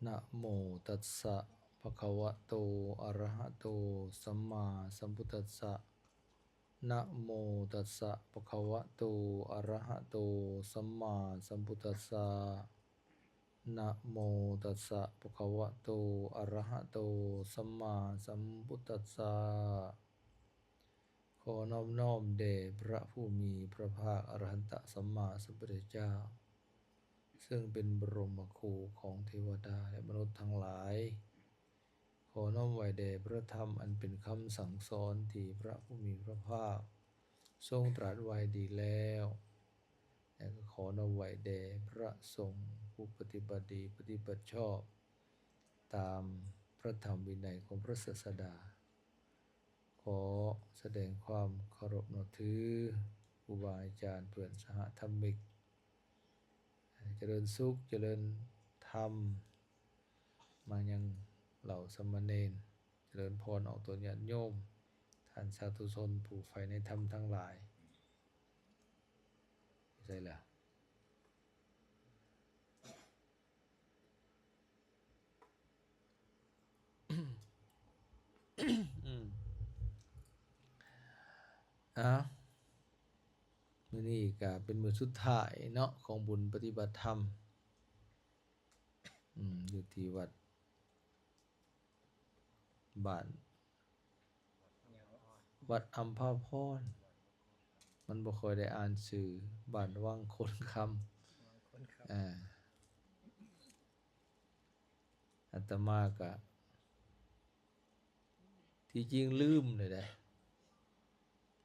ນະໂມຕັດສະ ພະຄະວະໂຕ ອະຣະຫະໂຕ ສຳມາສຳພຸດທັດສະ ນະໂມຕັດສະ ພະຄະວະໂຕ ອະຣະຫະໂຕ ສຳມາສຳພຸດທັດສະ ນະໂມຕັດສະ ພະຄະວະໂຕ ອະຣະຫະໂຕ ສຳມາສຳພຸດທັດສະ. ຂໍນອບນ້ອມແດ່ພະຜູ້ມີພະພາກ ອະຣະຫັນຕະສຳມາສຳພຸດທະເຈົ້າ ເຊິ່ງເປັນບະລົມມະຄູຂອງເທວະດາ ແລະ ມະນຸດທັງຫຼາຍ. ຂໍນ້ອມໄຫວ້ແດ່ພະທຳ ອັນເປັນຄຳສັ່ງສອນທີ່ພະຜູ້ມີພະພາກຊົງຕລັດໄວ້ດີແລ້ວ ແລະ ກໍຂໍນ້ອມໄຫວ້ແດ່ພະສົງ ຜູ້ປະຕິບັດດີ ປະຕິບັດຊອບຕາມພະທຳວິໄນຂອງພະສາສະດາ. ຂໍສະແດງຄວາມເຄົາລົບນັບຖືຄູບາອາຈານ ເພື່ອນສະຫະທຳມິກ. ຈະເລີນສຸກ ຈະເລີນທຳ ມາຍັງເຫຼົ່າສາມະເນນ, ຈະເລີນພອນອອກຕົນຍາດໂຍມ, ທ່ານສາທຸຊົນຜູ້ໃຝ່ໃນທຳທັງຫຼາຍ. ໃສ່ລະ? ອືມ ເອົາ ມື້ນີ້ກະເປັນມື້ສຸດທ້າຍເນາະ ຂອງບຸນປະຕິບັດທຳ ອືມ ຢູ່ທີ່ວັດ ບ້ານ ວັດອຳພາພອນ ມັນບໍ່ຄ່ອຍໄດ້ອ່ານຊື່ ບ້ານວັງຄົນຄຳ ວັງຄົນຄຳ ອາ ອາດຕະມາກະ ທີ່ຈິງລືມເລີຍເດ້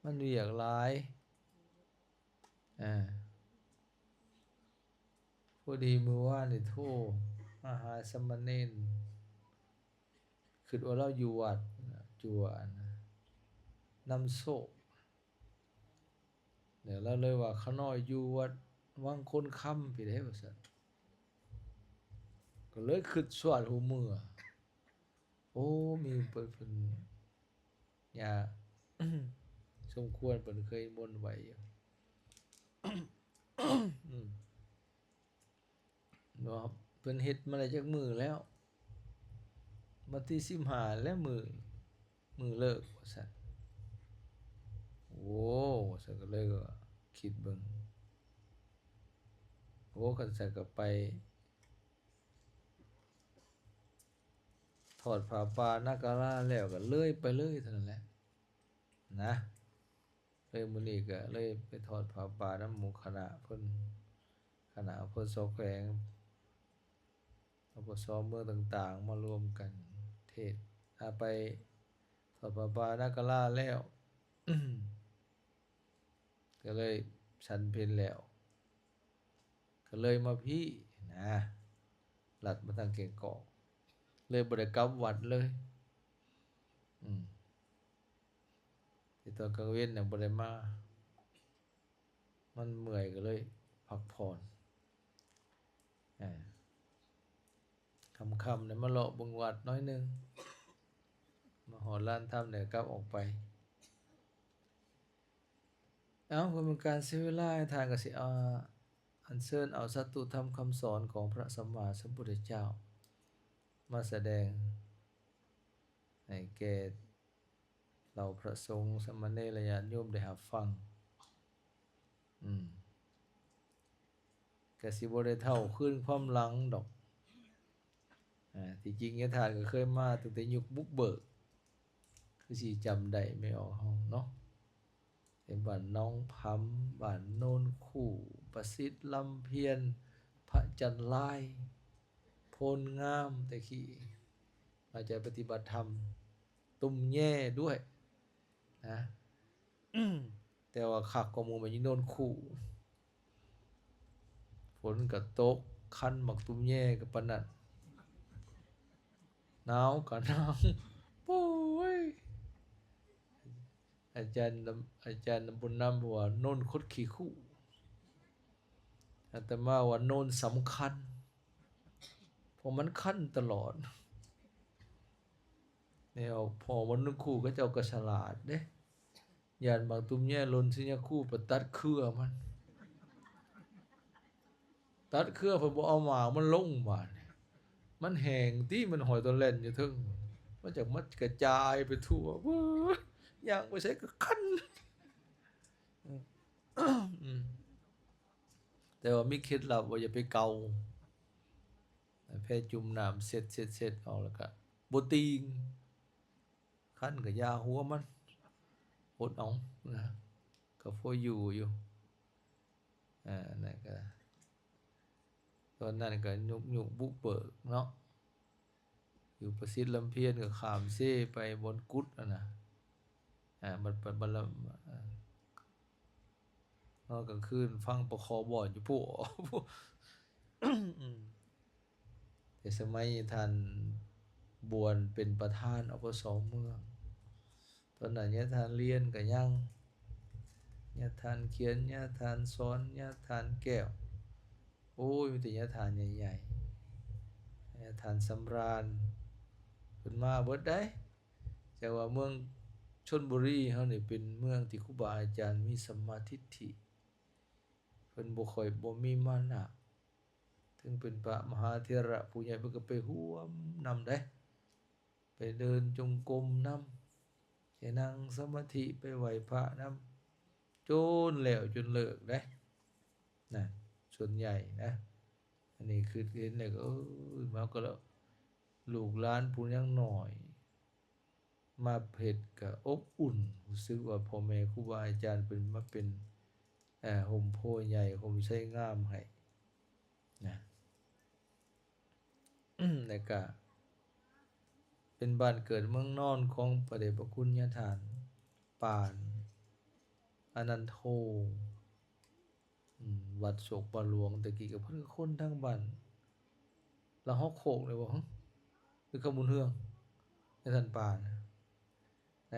ມັນວຽກຫຼາຍ. ອາ ພໍດີມື້ວານນີ້ໂທມາຫາສາມະເນນ ຄິດວ່າລາວຢູ່ວັດ ຢູ່ອັນນະ ນຳໂຊກ ແລ້ວລາວເລີຍວ່າ ຂ້ານ້ອຍຢູ່ວັດວັງຄົນຄຳພີ້ເດ້ ວ່າຊັ້ນ. ກໍເລີຍຄິດຊວດຫູເມືອ ໂອ້ ມີເພິ່ນ ເພິ່ນ ຍາສົມຄວນ ເພິ່ນເຄີຍມົນໄວ້ຢູ່ ອືມ ເນາະ ເພິ່ນເຮັດມາໄດ້ຈັກມື້ແລ້ວ? ວັນທີສິບຫ້າແລ້ວ ມື້ ມື້ເລີກ ວ່າຊັ້ນ. ໂອ້ ວ່າຊັ້ນ ກໍເລີຍຄິດເບິ່ງ ໂອ້ ຄັນຊັ້ນກໍໄປ ທອດຜ້າປ່ານາກາລາແລ້ວກໍເລີຍໄປເລີຍເທົ່ານັ້ນແຫຼະນະ. ເລີຍມື້ນີ້ກໍເລີຍໄປທອດຜ້າປ່ານຳໝູ່ຄະນະເພິ່ນ ຄະນະອຳເພີສອແຂວງ ອພສ ເມືອງຕ່າງໆ ມາລວມກັນເທດ ອາ ໄປທອດຜ້າປ່ານາກາລາແລ້ວ ກໍເລີຍສັນເພັນແລ້ວ ກໍເລີຍມາພີ້ນະ ລັດມາທາງແກ້ງກອກ ເລີຍບໍ່ໄດ້ກັບວັດເລີຍ ອືມ ແຕ່ຕອນກາງເວັນນະບໍ່ໄດ້ມາ ມັນເມື່ອຍກໍເລີຍພັກຜ່ອນ ອາ ຄ່ຳໆ ໄດ້ມາເລາະເບິ່ງວັດໜ້ອຍໜຶ່ງ ມາຮອດລານທຳແລ້ວກັບອອກໄປ. ເອົາ ເພື່ອບໍ່ເປັນການເສຍເວລາ ທ່ານກໍຊິ ອາ ອັນເຊີນເອົາສັດຖຸທຳຄຳສອນຂອງພະສຳມາສຳພຸດທະເຈົ້າ ມາສະແດງໃຫ້ແກ່ ເຫຼົ່າພະສົງ ສາມະເນນ ແລະ ຍາດໂຍມໄດ້ຮັບຟັງ ອືມ ກະຊິບໍ່ໄດ້ເຖົ້າຄືນຄວາມຫຼັງດອກ ອາ ທີ່ຈິງຍາທ່ານກໍເຄີຍມາຕັ້ງແຕ່ຍຸກບຸກເບີກ ຄືຊິຈຳໄດ້ແມ່ອອກເຮົາເນາະ ເປັນບ້ານໜອງຜຳ, ບ້ານໂນນຄູ, ປະສິດ, ລຳພຽນ, ພະຈັນລາຍ, ໂພນງາມ ແຕ່ກີ້ ອາຈານປະຕິບັດທຳ ຕຸ້ມແຍ່ດ້ວຍນະ ແຕ່ວ່າຄັກກວ່າໝູ່ແມ່ນຢູ່ໂນນຄູ ຝົນກໍຕົກ ຄັນໝາກຕຸ້ມແຍ່ກໍປານນັ້ນ ໜາວກໍໜາວ ໂອ້ຍ ອາຈານ ອາຈານບຸນນຳວ່າໂນນຄົດຂີ້ຄູ ອາດຕະມາວ່າໂນນສຳຄັນ ເພາະມັນຄັນຕະຫຼອດ ແລ້ວພໍ່ວັນນະຄູເຂົາເຈົ້າກໍສະຫຼາດເດ້ ຢ້ານໝາກຕຸ້ມແຍ່ຫຼົ່ນໃສ່ຍາຄູ ໄປຕັດເຄືອມັນ ຕັດເຄືອເພິ່ນບໍ່ເອົາໝາກມັນລົງ ບາດນີ້ ມັນແຫ້ງຕິ ມັນຫ້ອຍຕອນແລ່ນຢູ່ເທິງ ມັນຈະ ມັນກະຈາຍໄປທົ່ວ ເວີຍ ຍ່າງໄປໃສກະຄັນ. ອືມ ແຕ່ວ່າມີເຄັດລັບວ່າຢ່າໄປເກົາ ແພຈຸ່ມນ້ຳເຊັດໆໆອອກ ແລ້ວກະບໍ່ຕີງ ຄັນກະຢ່າຫົວມັນ ອົດເອົານະ ກະພໍຢູ່ຢູ່. ອາ ນັ້ນກະ ຕອນນັ້ນກະຍຸກ ຍຸກບຸກເບີກເນາະ ຢູ່ປະສິດລຳພຽນ ກະຂ້າມເຊໄປບ່ອນກຸດຫັ້ນນະ. ອາ ບັດ ບັດ ບັດລະ ອາ ນອນກາງຄືນຟັງປະຄໍບ່ອນຢູ່ພຸ້ນ. ອືມ ແຕ່ສະໄໝທ່ານບວນເປັນປະທານ ອປສ ເມືອງ ຕອນນັ້ນຍາທ່ານລຽນກະຍັງ ຍາທ່ານຂຽນ ຍາທ່ານສອນ ຍາທ່ານແກ້ວ ໂອ້ຍ ມີແຕ່ຍາທ່ານໃຫຍ່ໆ ຍາທ່ານສຳລານ ເພິ່ນມາເບິດໃດ໋. ແຕ່ວ່າເມືອງຊົນບຸຣີເຮົານີ້ເປັນເມືອງທີ່ຄູບາອາຈານມີສຳມາທິດຖິ ເພິ່ນບໍ່ຄ່ອຍ ບໍ່ມີມານະ ເຖິງເປັນພະມະຫາເຖລະຜູ້ໃຫຍ່ ເພິ່ນກະໄປຮ່ວມນຳໃດ໋ ໄປເດີນຈົງກົມນຳ ໄປນັ່ງສະມາທິ ໄປໄຫວ້ພະນຳ ຈົນແລ້ວຈົນເລີກໃດ໋ ນະ ສ່ວນໃຫຍ່ນະ. ອັນນີ້ຄິດເຫັນແລ້ວກະ ເອີ ມາກະລະ ລູກຫຼານຜູ້ຍັງນ້ອຍ ມາເຮັດກະອົບອຸ່ນ ຮູ້ສຶກວ່າພໍ່ແມ່ຄູບາອາຈານເພິ່ນມາເປັນ ເອີ ຮົ່ມໂພໃຫຍ່ ຮົ່ມໄຊງາມໃຫ້ນະ. ແລ້ວກະເປັນບ້ານເກີດເມືອງນອນຂອງພະເດດພະຄຸນຍາທ່ານປານອະນັນໂທ. ອືມ ວັດໂສກປ່າຫຼວງ ແຕ່ກີ້ກະເພິ່ນກະຄົນທາງບ້ານລະຫອກໂຄກເລີຍບໍ່ ຫຼືຄຳບຸນເຮືອງ ຍາທ່ານປານ ນ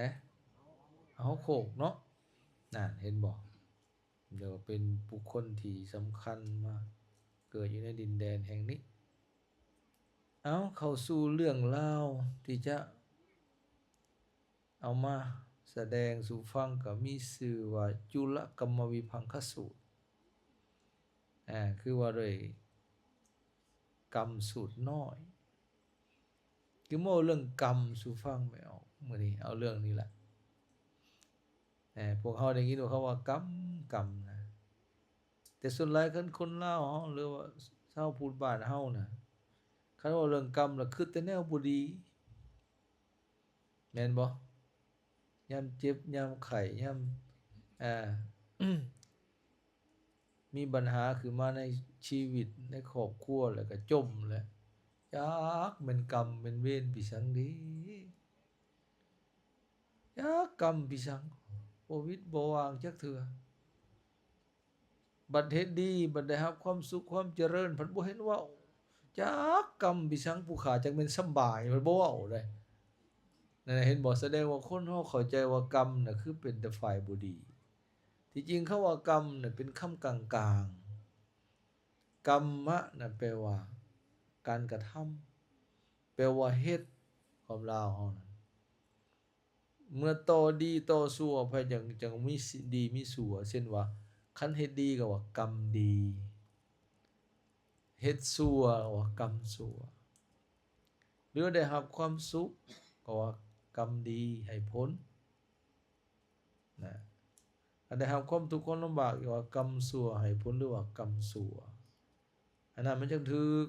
ະ ລະຫອກໂຄກເນາະ. ນັ້ນ ເຫັນບໍ່ ເປັນບຸກຄົນທີ່ສຳຄັນມາເກີດຢູ່ໃນດິນແດນແຫ່ງນີ້. ເອົາ ເຂົ້າສູ່ເລື່ອງລາວທີ່ຈະ ເອົາມາສະແດງສູ່ຟັງ ກະມີຊື່ວ່າ ຈຸລະກຳມະວິພັງຄະສູດ ອາ ຄືວ່າດ້ວຍກຳສູດນ້ອຍ. ຄືມາເວົ້າເລື່ອງກຳສູ່ຟັງແມ່ອອກ ມື້ນີ້ເອົາເລື່ອງນີ້ລະ. ອາ ພວກເຮົາໄດ້ຍິນວ່າເຂົາວ່າກຳ ກຳນະ ແຕ່ສ່ວນຫຼາຍຄັນຄົນລາວເຮົາ ຫຼືວ່າຊາວພຸດບ້ານເຮົານະ ຄັນເວົ້າເລື່ອງກຳລະຄຶດແຕ່ແນວບໍ່ດີ ແມ່ນບໍ່? ຍາມເຈັບ ຍາມໄຂ້ ຍາມ ອາ ມີບັນຫາຂຶ້ນມາໃນຊີວິດ ໃນຄອບຄົວ ແລ້ວກະຈົ່ມແຫຼະ ຈັກແມ່ນກຳແມ່ນເວນປີສັງເດ ຈັກກຳປີສັງ ບໍ່ຫວິດບໍ່ຫວ່າງຈັກເທື່ອ. ບັດເຮັດດີ ບັດໄດ້ຮັບຄວາມສຸກຄວາມຈະເລີນ ພັດບໍ່ເຫັນເວົ້າ ຈັກກຳປີສັງຜູ້ຂ້າ ຈັກແມ່ນສຳບາຍ ພັດບໍ່ເວົ້າເດ້. ນັ້ນນະ ເຫັນບໍ່? ສະແດງວ່າຄົນເຮົາເຂົ້າໃຈວ່າກຳນະ ຄືເປັນແຕ່ຝ່າຍບໍ່ດີ. ທີ່ຈິງຄຳວ່າກຳນະ ເປັນຄຳກາງໆ. ກຳມະນະ ແປວ່າການກະທຳ ແປວ່າເຮັດ ຄວາມລາວເຮົານັ້ນ. ເມື່ອຕໍ່ດີຕໍ່ຊົ່ວ ໃຜຈັ່ງ ຈັ່ງມີດີມີຊົ່ວ ເຊັ່ນວ່າ ຄັນເຮັດດີກະວ່າກຳດີ ເຮັດຊົ່ວກະວ່າກຳຊົ່ວ ຫຼືໄດ້ຮັບຄວາມສຸກກະວ່າກຳດີໃຫ້ຜົນນະ. ຄັນໄດ້ຮັບຄວາມທຸກຄວາມລຳບາກກະວ່າກຳຊົ່ວໃຫ້ຜົນ ຫຼືວ່າກຳຊົ່ວ ອັນນັ້ນມັນຈັ່ງຖືກ.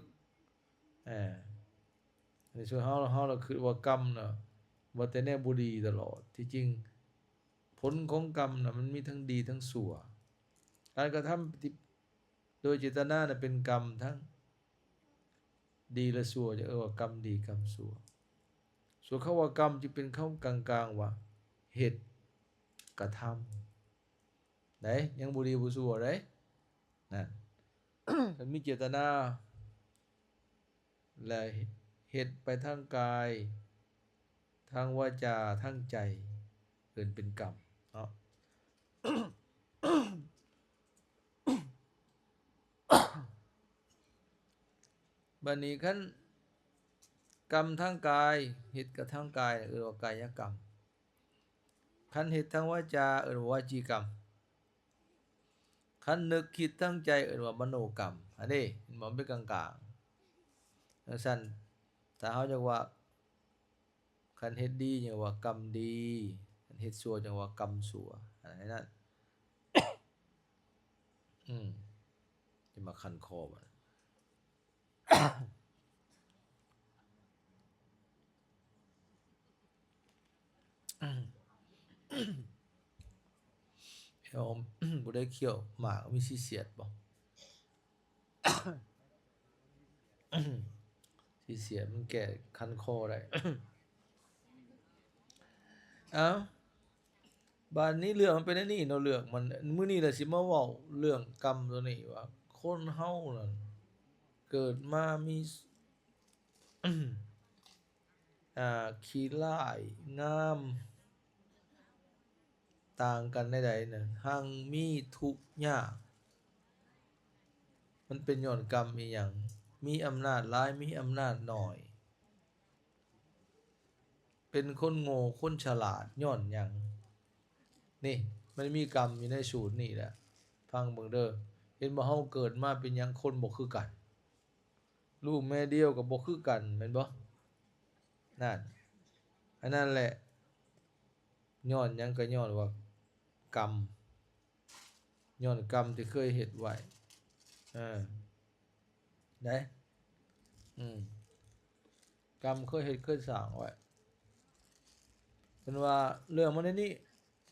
ອາ ອັນນີ້ສ່ວນເຮົາ ເຮົາລະຄິດວ່າກຳນະ ວ່າແຕ່ແນວບໍ່ດີຕະຫຼອດ. ທີ່ຈິງຜົນຂອງກຳນະ ມັນມີທັງດີທັງຊົ່ວ. ການກະທຳທີ່ໂດຍເຈດຕະນານະ ເປັນກຳທັງດີແລະຊົ່ວ ຈະເອີ້ນວ່າກຳດີກຳຊົ່ວ. ສ່ວນຄຳວ່າກຳ ຈຶ່ງເປັນຄຳກາງໆວ່າເຮັດ ກະທຳ ໃດ ຍັງບໍ່ດີບໍ່ຊົ່ວໃດ໋ ນັ້ນ ຄັນມີເຈດຕະນາ ແລະ ເຮັດໄປທາງກາຍ ທາງວາຈາ ທາງໃຈ ເອີ້ນເປັນກຳເນາະ. ບາດນີ້ ຄັນກຳທາງກາຍ ເຮັດກະທາງກາຍ ເອີ້ນວ່າກາຍະກຳ. ຄັນເຮັດທາງວາຈາ ເອີ້ນວ່າວາຈີກຳ. ຄັນນຶກຄິດທາງໃຈ ເອີ້ນວ່າມະໂນກຳ. ອັນນີ້ ເຫັນບໍ່? ມັນເປັນກາງໆ. ຈັ່ງຊັ້ນ ຖ້າເຮົາຢາກວ່າ ຄັນເຮັດດີຈັ່ງວ່າກຳດີ, ຄັນເຮັດຊົ່ວຈັ່ງວ່າກຳຊົ່ວ ອັນນັ້ນ ອືມ ຈະມາຄັນຄໍບາດ ເອົາ ບໍ່ໄດ້ຂ້ຽວໝາກ ມີສີສຽດບໍ່? ສີສຽດມັນແກ້ຄັນຄໍໄດ້. ເອົ້າ ບາດນີ້ເລື່ອງມັນເປັນແນວນີ້ເນາະ ເລື່ອງມັນ ມື້ນີ້ລະຊິມາເວົ້າເລື່ອງກຳໂຕນີ້ວ່າ ຄົນເຮົານັ້ນເກີດມາມີ ອ່າ ຂີ້ຮ້າຍງາມ ຕ່າງກັນແນວໃດນະ? ຮັ່ງມີທຸກຍາກ ມັນເປັນຍ້ອນກຳອີ່ຫຍັງ? ມີອຳນາດຫຼາຍ ມີອຳນາດໜ້ອຍ ເປັນຄົນໂງ່ ຄົນສະຫຼາດຍ້ອນຫຍັງ? ນີ້ ມັນມີກຳຢູ່ໃນສູດນີ້ແຫຼະ ຟັງເບິ່ງເດີ. ເຫັນບໍ່ ເຮົາເກີດມາເປັນຫຍັງຄົນບໍ່ຄືກັນ? ລູກແມ່ດຽວກໍບໍ່ຄືກັນແມ່ນບໍ່? ນັ້ນ ອັນນັ້ນແຫຼະ ຍ້ອນຫຍັງ? ກໍຍ້ອນວ່າກຳ ຍ້ອນກຳທີ່ເຄີຍເຮັດໄວ້ ເອີ ໄດ້ ອືມ ກຳເຄີຍເຮັດເຄີຍສ້າງໄວ້. ເພິ່ນວ່າເລື່ອງມັນໃນນີ້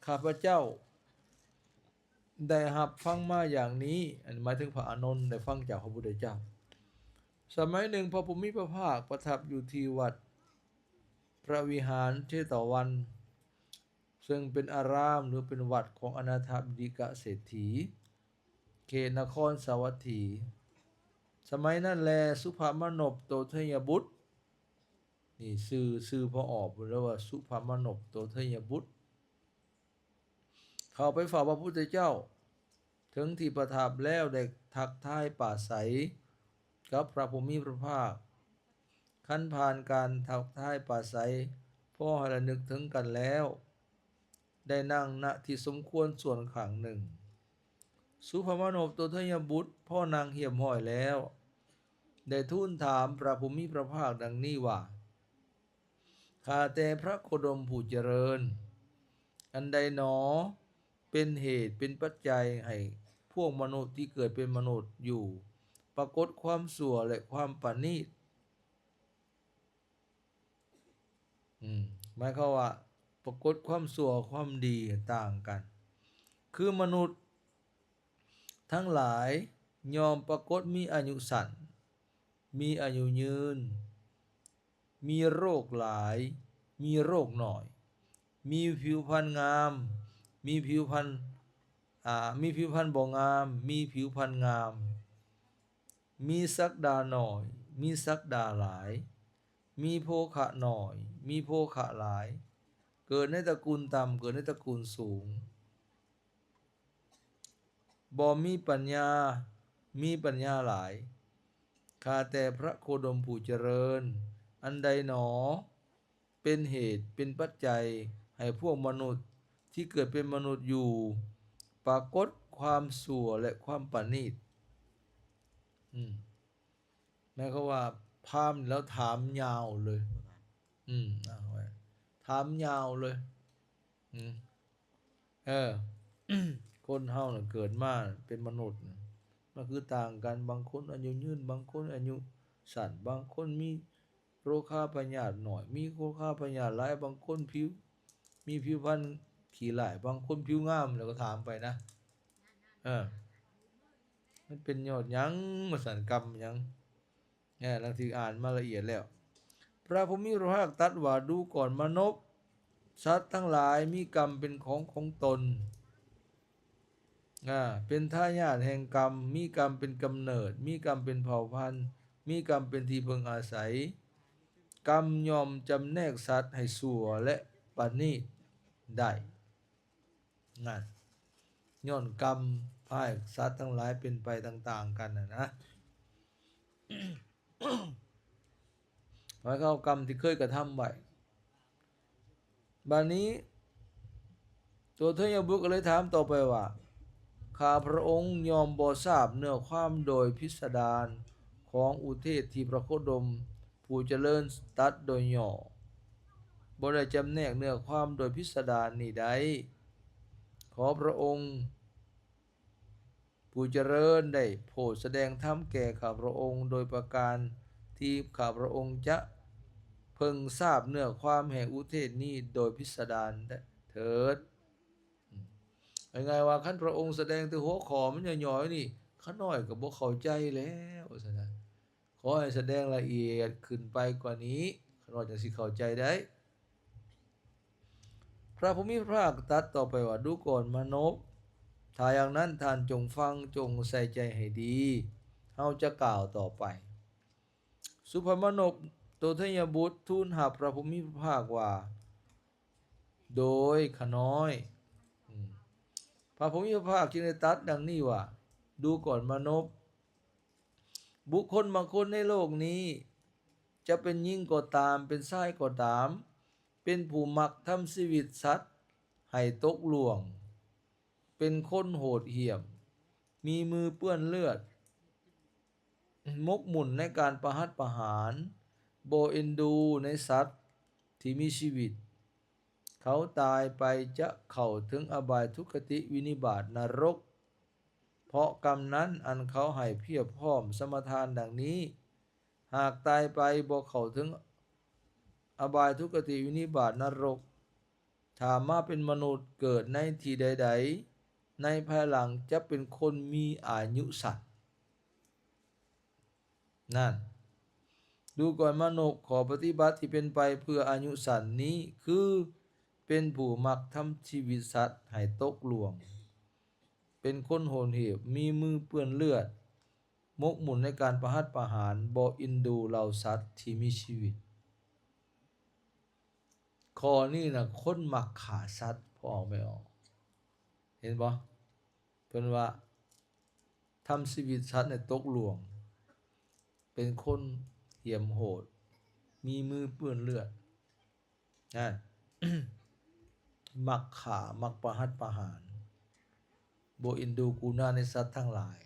ຂ້າພະເຈົ້າໄດ້ຮັບຟັງມາຢ່າງນີ້ ອັນໝາຍເຖິງພະອານົນໄດ້ຟັງຈາກພະພຸດທະເຈົ້າ. ສະໄໝໜຶ່ງ ພະຜູ້ມີພະພາກປະທັບຢູ່ທີ່ວັດພະວິຫານເຊຕະວັນ ເຊິ່ງເປັນອາຣາມ ຫຼື ເປັນວັດຂອງອະນາຖະບິນະເສດຖີ ເຂດນະຄອນສາວັດຖີ. ສະໄໝນັ້ນແລ ສຸພະມານົບໂຕໄທຍະບຸດ ນີ້ຊື່ ຊື່ພໍ່ອອກເພິ່ນເອີ້ນວ່າ ສຸພະມານົບໂຕໄທຍະບຸດ ເຂົ້າໄປເຝົ້າພະພຸດທະເຈົ້າເຖິງທີ່ປະທັບແລ້ວ ໄດ້ທັກທາຍປາໄສກັບພະຜູ້ມີພະພາກ. ຄັນຜ່ານການທັກທາຍປາໄສ ພໍໃຫ້ລະນຶກເຖິງກັນແລ້ວ ໄດ້ນັ່ງ ນະ ທີ່ສົມຄວນສ່ວນຂ້າງໜຶ່ງ. ສຸພະມານົບໂຕໄທຍະບຸດ ພໍນັ່ງຮຽບຮ້ອຍແລ້ວ ໄດ້ທູນຖາມພະຜູ້ມີພະພາກດັ່ງນີ້ວ່າ ຂ້າແຕ່ພະໂຄດົມຜູ້ຈະເລີນ, ອັນໃດໜໍເປັນເຫດເປັນປັດໄຈໃຫ້ພວກມະນຸດທີ່ເກີດເປັນມະນຸດຢູ່ປາກົດຄວາມຊົ່ວ ແລະ ຄວາມປະນີດ? ອືມ ໝາຍຄວາມວ່າປາກົດຄວາມຊົ່ວຄວາມດີຕ່າງກັນ. ຄືມະນຸດທັງຫຼາຍຍ່ອມປາກົດມີອາຍຸສັ້ນ, ມີອາຍຸຍືນ, ມີໂລກຫຼາຍ, ມີໂລກໜ້ອຍ, ມີຜິວພັນງາມ, ມີຜິວພັນ ອາ ມີຜິວພັນບໍ່ງາມ, ມີຜິວພັນງາມ, ມີສັກດາໜ້ອຍ, ມີສັກດາຫຼາຍ, ມີໂພຄະໜ້ອຍ, ມີໂພຄະຫຼາຍ, ເກີດໃນຕະກຸນຕ່ຳ, ເກີດໃນຕະກຸນສູງ, ບໍ່ມີປັນຍາ, ມີປັນຍາຫຼາຍ. ຂ້າແຕ່ພະໂຄດົມຜູ້ຈະເລີນ, ອັນໃດໜໍເປັນເຫດເປັນປັດໄຈໃຫ້ພວກມະນຸດທີ່ເກີດເປັນມະນຸດຢູ່ປາກົດຄວາມຊົ່ວ ແລະ ຄວາມປະນີດ? ອືມ ໝາຍຄວາມວ່າພາມແລ້ວຖາມຍາວເລີຍ. ອືມ ເອົາໄວ້ ຖາມຍາວເລີຍ. ອືມ ເອີ ຄົນເຮົານະເກີດມາເປັນມະນຸດນະ ມັນຄືຕ່າງກັນ, ບາງຄົນອາຍຸຍືນ, ບາງຄົນອາຍຸສັ້ນ, ບາງຄົນມີໂລຄາພະຍາດໜ້ອຍ, ມີໂລຄາພະຍາດຫຼາຍ, ບາງຄົນຜິວ ມີຜິວພັນຂີ້ຮ້າຍ, ບາງຄົນຜິວງາມ, ແລ້ວກໍຖາມໄປນະ. ເອີ ມັນເປັນຍ້ອນຫຍັງ? ວ່າຊັ້ນ ກຳຫຍັງ? ແນ່ ລັງຊິອ່ານມາລະອຽດແລ້ວ. ພະຜູ້ມີພະພາກຕັດວ່າ, ດູກ່ອນມະນົບ, ສັດທັງຫຼາຍມີກຳເປັນຂອງຂອງຕົນ, ອາ, ເປັນທາຍາດແຫ່ງກຳ, ມີກຳເປັນກຳເນີດ, ມີກຳເປັນເຜົ່າພັນ, ມີກຳເປັນທີ່ເພິ່ງອາໄສ. ກຳຍ່ອມຈຳແນກສັດໃຫ້ຊົ່ວ ແລະ ປະນີດໄດ້. ນັ້ນ ຍ້ອນກຳພາໃຫ້ສັດທັງຫຼາຍເປັນໄປຕ່າງໆກັນນະນະ. ໝາຍຄວາມວ່າກຳທີ່ເຄີຍກະທຳໄວ້. ບາດນີ້ ໂຕເທຍຍະບຸດກໍເລີຍຖາມຕໍ່ໄປວ່າ, ຂ້າພະອົງຍ່ອມບໍ່ຊາບເນື້ອຄວາມໂດຍພິດສະດານຂອງອຸເທດທີ່ພະໂຄດົມ ຜູ້ຈະເລີນຕັດໂດຍຫຍໍ້, ບໍ່ໄດ້ຈຳແນກເນື້ອຄວາມໂດຍພິສະດານນີ້ໄດ້. ຂໍພະອົງຜູ້ຈະເລີນໄດ້ໂຜດສະແດງທຳແກ່ຂ້າພະອົງໂດຍປະການທີ່ຂ້າພະອົງຈະເພິ່ງຊາບເນື້ອຄວາມແຫ່ງອຸເທດນີ້ໂດຍພິສະດານເຖີດ. ອາ ງ່າຍໆວ່າ ຄັນພະອົງສະແດງແຕ່ຫົວຂໍ້ມັນຫຍໍ້ໆນີ້ ຂ້ານ້ອຍກໍບໍ່ເຂົ້າໃຈແລ້ວ ວ່າຊັ້ນນະ. ຂໍໃຫ້ສະແດງລະອຽດຂຶ້ນໄປກວ່ານີ້ ຂ້ານ້ອຍຈັ່ງຊິເຂົ້າໃຈໄດ້. ພະຜູ້ມີພະພາກຕັດຕໍ່ໄປວ່າ, ດູກ່ອນມະນົບ, ຖ້າຢ່າງນັ້ນທ່ານຈົ່ງຟັງ, ຈົ່ງໃສ່ໃຈໃຫ້ດີ, ເຮົາຈະກ່າວຕໍ່ໄປ. ສຸພະມະນົບ ໂຕໄທຍະບຸດ ທູນຮັບພະຜູ້ມີພະພາກວ່າ, ໂດຍຂ້ານ້ອຍ ອາ ພະຜູ້ມີພະພາກຈຶ່ງໄດ້ຕັດດັ່ງນີ້ວ່າ, ດູກ່ອນມະນົບ, ບຸກຄົນບາງຄົນໃນໂລກນີ້ ຈະເປັນຍິງກໍຕາມ ເປັນຊາຍກໍຕາມ ເປັນຜູ້ມັກທຳຊີວິດສັດໃຫ້ຕົກລ່ວງ, ເປັນຄົນໂຫດຫ້ຽມ, ມີມືເປື້ອນເລືອດ, ໝົກໝຸ່ນໃນການປະຫັດປະຫານ, ບໍ່ເອັນດູໃນສັດທີ່ມີຊີວິດ. ເຂົາຕາຍໄປຈະເຂົ້າເຖິງອະບາຍທຸກຄະຕິວິນິບາດນະລົກ ເພາະກຳນັ້ນອັນເຂົາໃຫ້ພຽບພ້ອມສະມາທານດັ່ງນີ້. ຫາກຕາຍໄປບໍ່ເຂົ້າເຖິງອະບາຍທຸກຄະຕິວິນິບາດນະລົກ, ຖ້າມາເປັນມະນຸດເກີດໃນທີ່ໃດໆ ໃນພາຍຫຼັງຈະເປັນຄົນມີອາຍຸສັ້ນ. ນັ້ນ ດູກ່ອນມະນົບ, ຂໍ້ປະຕິບັດທີ່ເປັນໄປເພື່ອອາຍຸສັ້ນນີ້ ຄືເປັນຜູ້ມັກທຳຊີວິດສັດໃຫ້ຕົກລ່ວງ, ເປັນຄົນໂຫດຫ້ຽມ, ມີມືເປື້ອນເລືອດ, ໝົກໝຸ່ນໃນການປະຫັດປະຫານ, ບໍ່ເອັນດູເຫຼົ່າສັດທີ່ມີຊີວິດ. ຂໍ້ນີ້ນະ ຄົນມັກຂ້າສັດ ພໍອອກແມ່ອອກ ເຫັນບໍ່? ເພິ່ນວ່າ ທຳຊີວິດສັດໃຫ້ຕົກລ່ວງ, ເປັນຄົນຫ້ຽມໂຫດ, ມີມືເປື້ອນເລືອດ, ນັ້ນ ມັກຂ້າ, ມັກປະຫັດປະຫານ, ບໍ່ເອັນດູກະລຸນາໃນສັດທັງຫຼາຍ.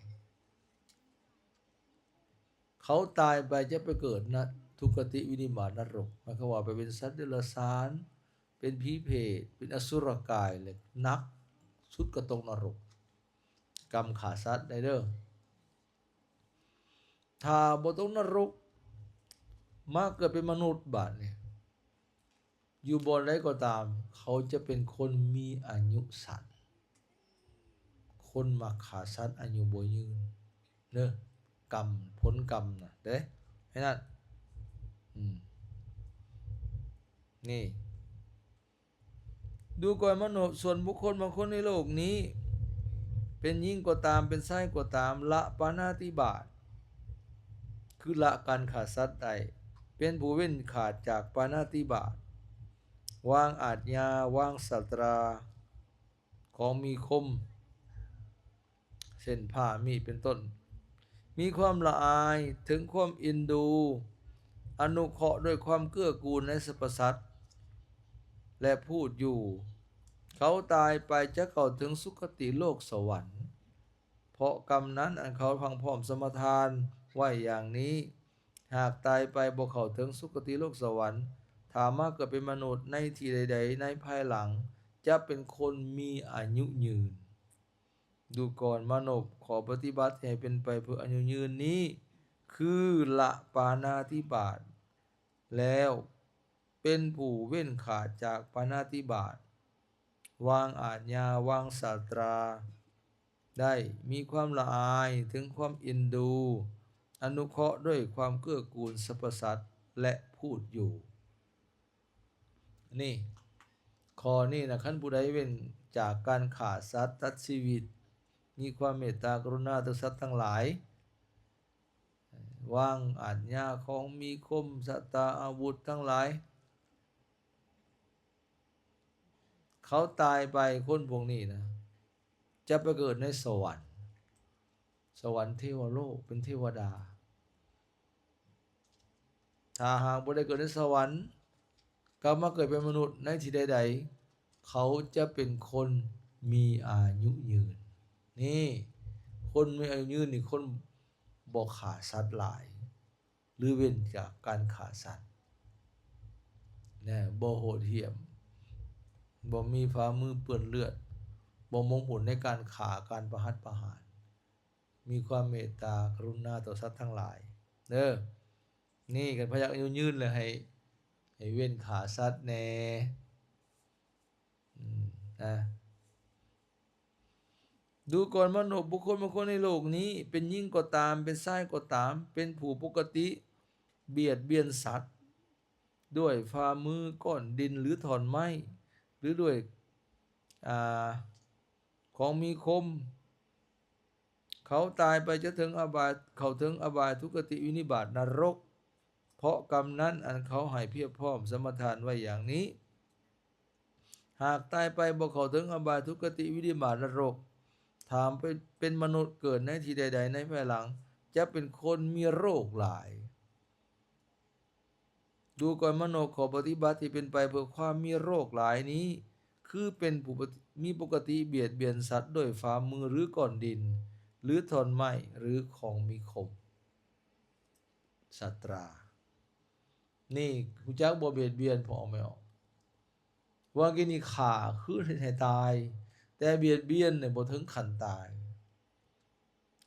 ເຂົາຕາຍໄປຈະໄປເກີດນະ ທຸກຄະຕິວິນິບາດນະລົກ, ໝາຍຄວາມວ່າໄປເປັນສັດເດຍລະສານ, ເປັນຜີເປດ, ເປັນອະສຸລະກາຍ ແລະ ໜັກສຸດກໍຕົກນະລົກ. ກຳຂ້າສັດໄດ້ເດີ. ຖ້າບໍ່ຕົກນະລົກ, ມາເກີດເປັນມະນຸດບາດນີ້, ຢູ່ບ່ອນໃດກໍຕາມ, ເຂົາຈະເປັນຄົນມີອາຍຸສັ້ນ, ຄົນມັກຂ້າສັດອາຍຸບໍ່ຍືນເດີ. ກຳ, ຜົນກຳນະເດ້ ໃຫ້ນັ້ນ. ອືມ ນີ້ ດູກ່ອນມະນຸດ, ສ່ວນບຸກຄົນບາງຄົນໃນໂລກນີ້ ເປັນຍິງກໍຕາມ ເປັນຊາຍກໍຕາມ ລະປານາຕິບາດ ຄືລະການຂ້າສັດໄດ້, ເປັນຜູ້ເວັ້ນຂາດຈາກປານາຕິບາດ, ວາງອາດຍາ, ວາງສາດຕາຂອງມີຄົມ ເຊັ່ນ ຜ້າມີດ ເປັນຕົ້ນ, ມີຄວາມລະອາຍ, ເຖິງຄວາມເອັນດູ, ອະນຸເຄາະດ້ວຍຄວາມເກື້ອກູນໃນສັບພະສັດ ແລະ ພູດຢູ່. ເຂົາຕາຍໄປຈະເຂົ້າເຖິງສຸຄະຕິໂລກສະຫວັນ, ເພາະກຳນັ້ນອັນເຂົາພັ່ງພ້ອມສະມາທານໄວ້ຢ່າງນີ້. ຫາກຕາຍໄປບໍ່ເຂົ້າເຖິງສຸຄະຕິໂລກສະຫວັນ, ຖ້າມາເກີດເປັນມະນຸດໃນທີ່ໃດໆໃນພາຍຫຼັງ, ຈະເປັນຄົນມີອາຍຸຍືນ. ດູກ່ອນມະນຸດ, ຂໍ້ປະຕິບັດທີ່ໃຫ້ເປັນໄປເພື່ອອາຍຸຍືນນີ້ ຄືລະປານາທິບາດແລ້ວ, ເປັນຜູ້ເວັ້ນຂາດຈາກປານາທິບາດ, ວາງອາດຍາ, ວາງສາດຕາໄດ້, ມີຄວາມລະອາຍ, ເຖິງຄວາມເອັນດູ, ອະນຸເຄາະດ້ວຍຄວາມເກື້ອກູນສັບພະສັດ ແລະ ພູດຢູ່. ນີ້ ຂໍ້ນີ້ນະ, ຄັນຜູ້ໃດເວັ້ນຈາກການຂ້າສັດຕັດຊີວິດ, ມີຄວາມເມດຕາກະລຸນາຕໍ່ສັດທັງຫຼາຍ, ວາງອາດຍາຂອງມີຄົມ, ສັດຕາອາວຸດທັງຫຼາຍ, ເຂົາຕາຍໄປ, ຄົນພວກນີ້ນະ ຈະໄປເກີດໃນສະຫວັນ, ສະຫວັນເທວະໂລກ, ເປັນເທວະດາ. ຖ້າຫາກບໍ່ໄດ້ເກີດໃນສະຫວັນ, ກັບມາເກີດເປັນມະນຸດໃນທີ່ໃດໆ, ເຂົາຈະເປັນຄົນມີອາຍຸຍືນ. ນີ້ ຄົນມີອາຍຸຍືນນີ້ ຄົນບໍ່ຂ້າສັດຫຼາຍ, ຫຼືເວັ້ນຈາກການຂ້າສັດ ແລະ ບໍ່ໂຫດຫ້ຽມ, ບໍ່ມີຝ່າມືເປື້ອນເລືອດ, ບໍ່ໝົກໝຸ່ນໃນການຂ້າ, ການປະຫັດປະຫານ, ມີຄວາມເມດຕາກະລຸນາຕໍ່ສັດທັງຫຼາຍເດີ. ນີ້ ຄັນໃຜຢາກອາຍຸຍືນແລ້ວ ໃຫ້ ໃຫ້ເວັ້ນຂ້າສັດແດ່ ອືມ ນະ. ດູກ່ອນມະນຸດ, ບຸກຄົນບາງຄົນໃນໂລກນີ້ ເປັນຍິງກໍຕາມ ເປັນຊາຍກໍຕາມ ເປັນຜູ້ປົກກະຕິບຽດບຽນສັດດ້ວຍຝ່າມື, ກ້ອນດິນ ຫຼື ທ່ອນໄມ້ ຫຼື ດ້ວຍ ອາ ຂອງມີຄົມ. ເຂົາຕາຍໄປຈະເຖິງອະບາຍ ເຂົາເຖິງອະບາຍ, ທຸກຄະຕິ, ວິນິບາດ, ນະລົກ ເພາະກຳນັ້ນ ອັນເຂົາໃຫ້ພຽບພ້ອມສະມາທານໄວ້ຢ່າງນີ້. ຫາກຕາຍໄປບໍ່ເຂົ້າເຖິງອະບາຍ, ທຸກຄະຕິ, ວິນິບາດ, ນະລົກ, ຖ້າເປັນ ເປັນມະນຸດເກີດໃນທີ່ໃດໆໃນພາຍຫຼັງ ຈະເປັນຄົນມີໂລກຫຼາຍ. ດູກ່ອນມະນຸດ, ຂໍ້ປະຕິບັດທີ່ເປັນໄປເພື່ອຄວາມມີໂລກຫຼາຍນີ້ ຄືເປັນຜູ້ປະ ມີປົກກະຕິບຽດບຽນສັດດ້ວຍຝ່າມື ຫຼື ກ້ອນດິນ ຫຼື ທ່ອນໄມ້ ຫຼື ຂອງມີຄົມ. ສາດຕາ ນີ້ ຮູ້ຈັກບໍ່? ບຽດບຽນພໍ່ແມ່ອອກ ວ່າກີ້ນີ້ຂ້າຄືເຮັດໃຫ້ຕາຍ, ແຕ່ບຽດບຽນນີ້ບໍ່ເຖິງຂັ້ນຕາຍ.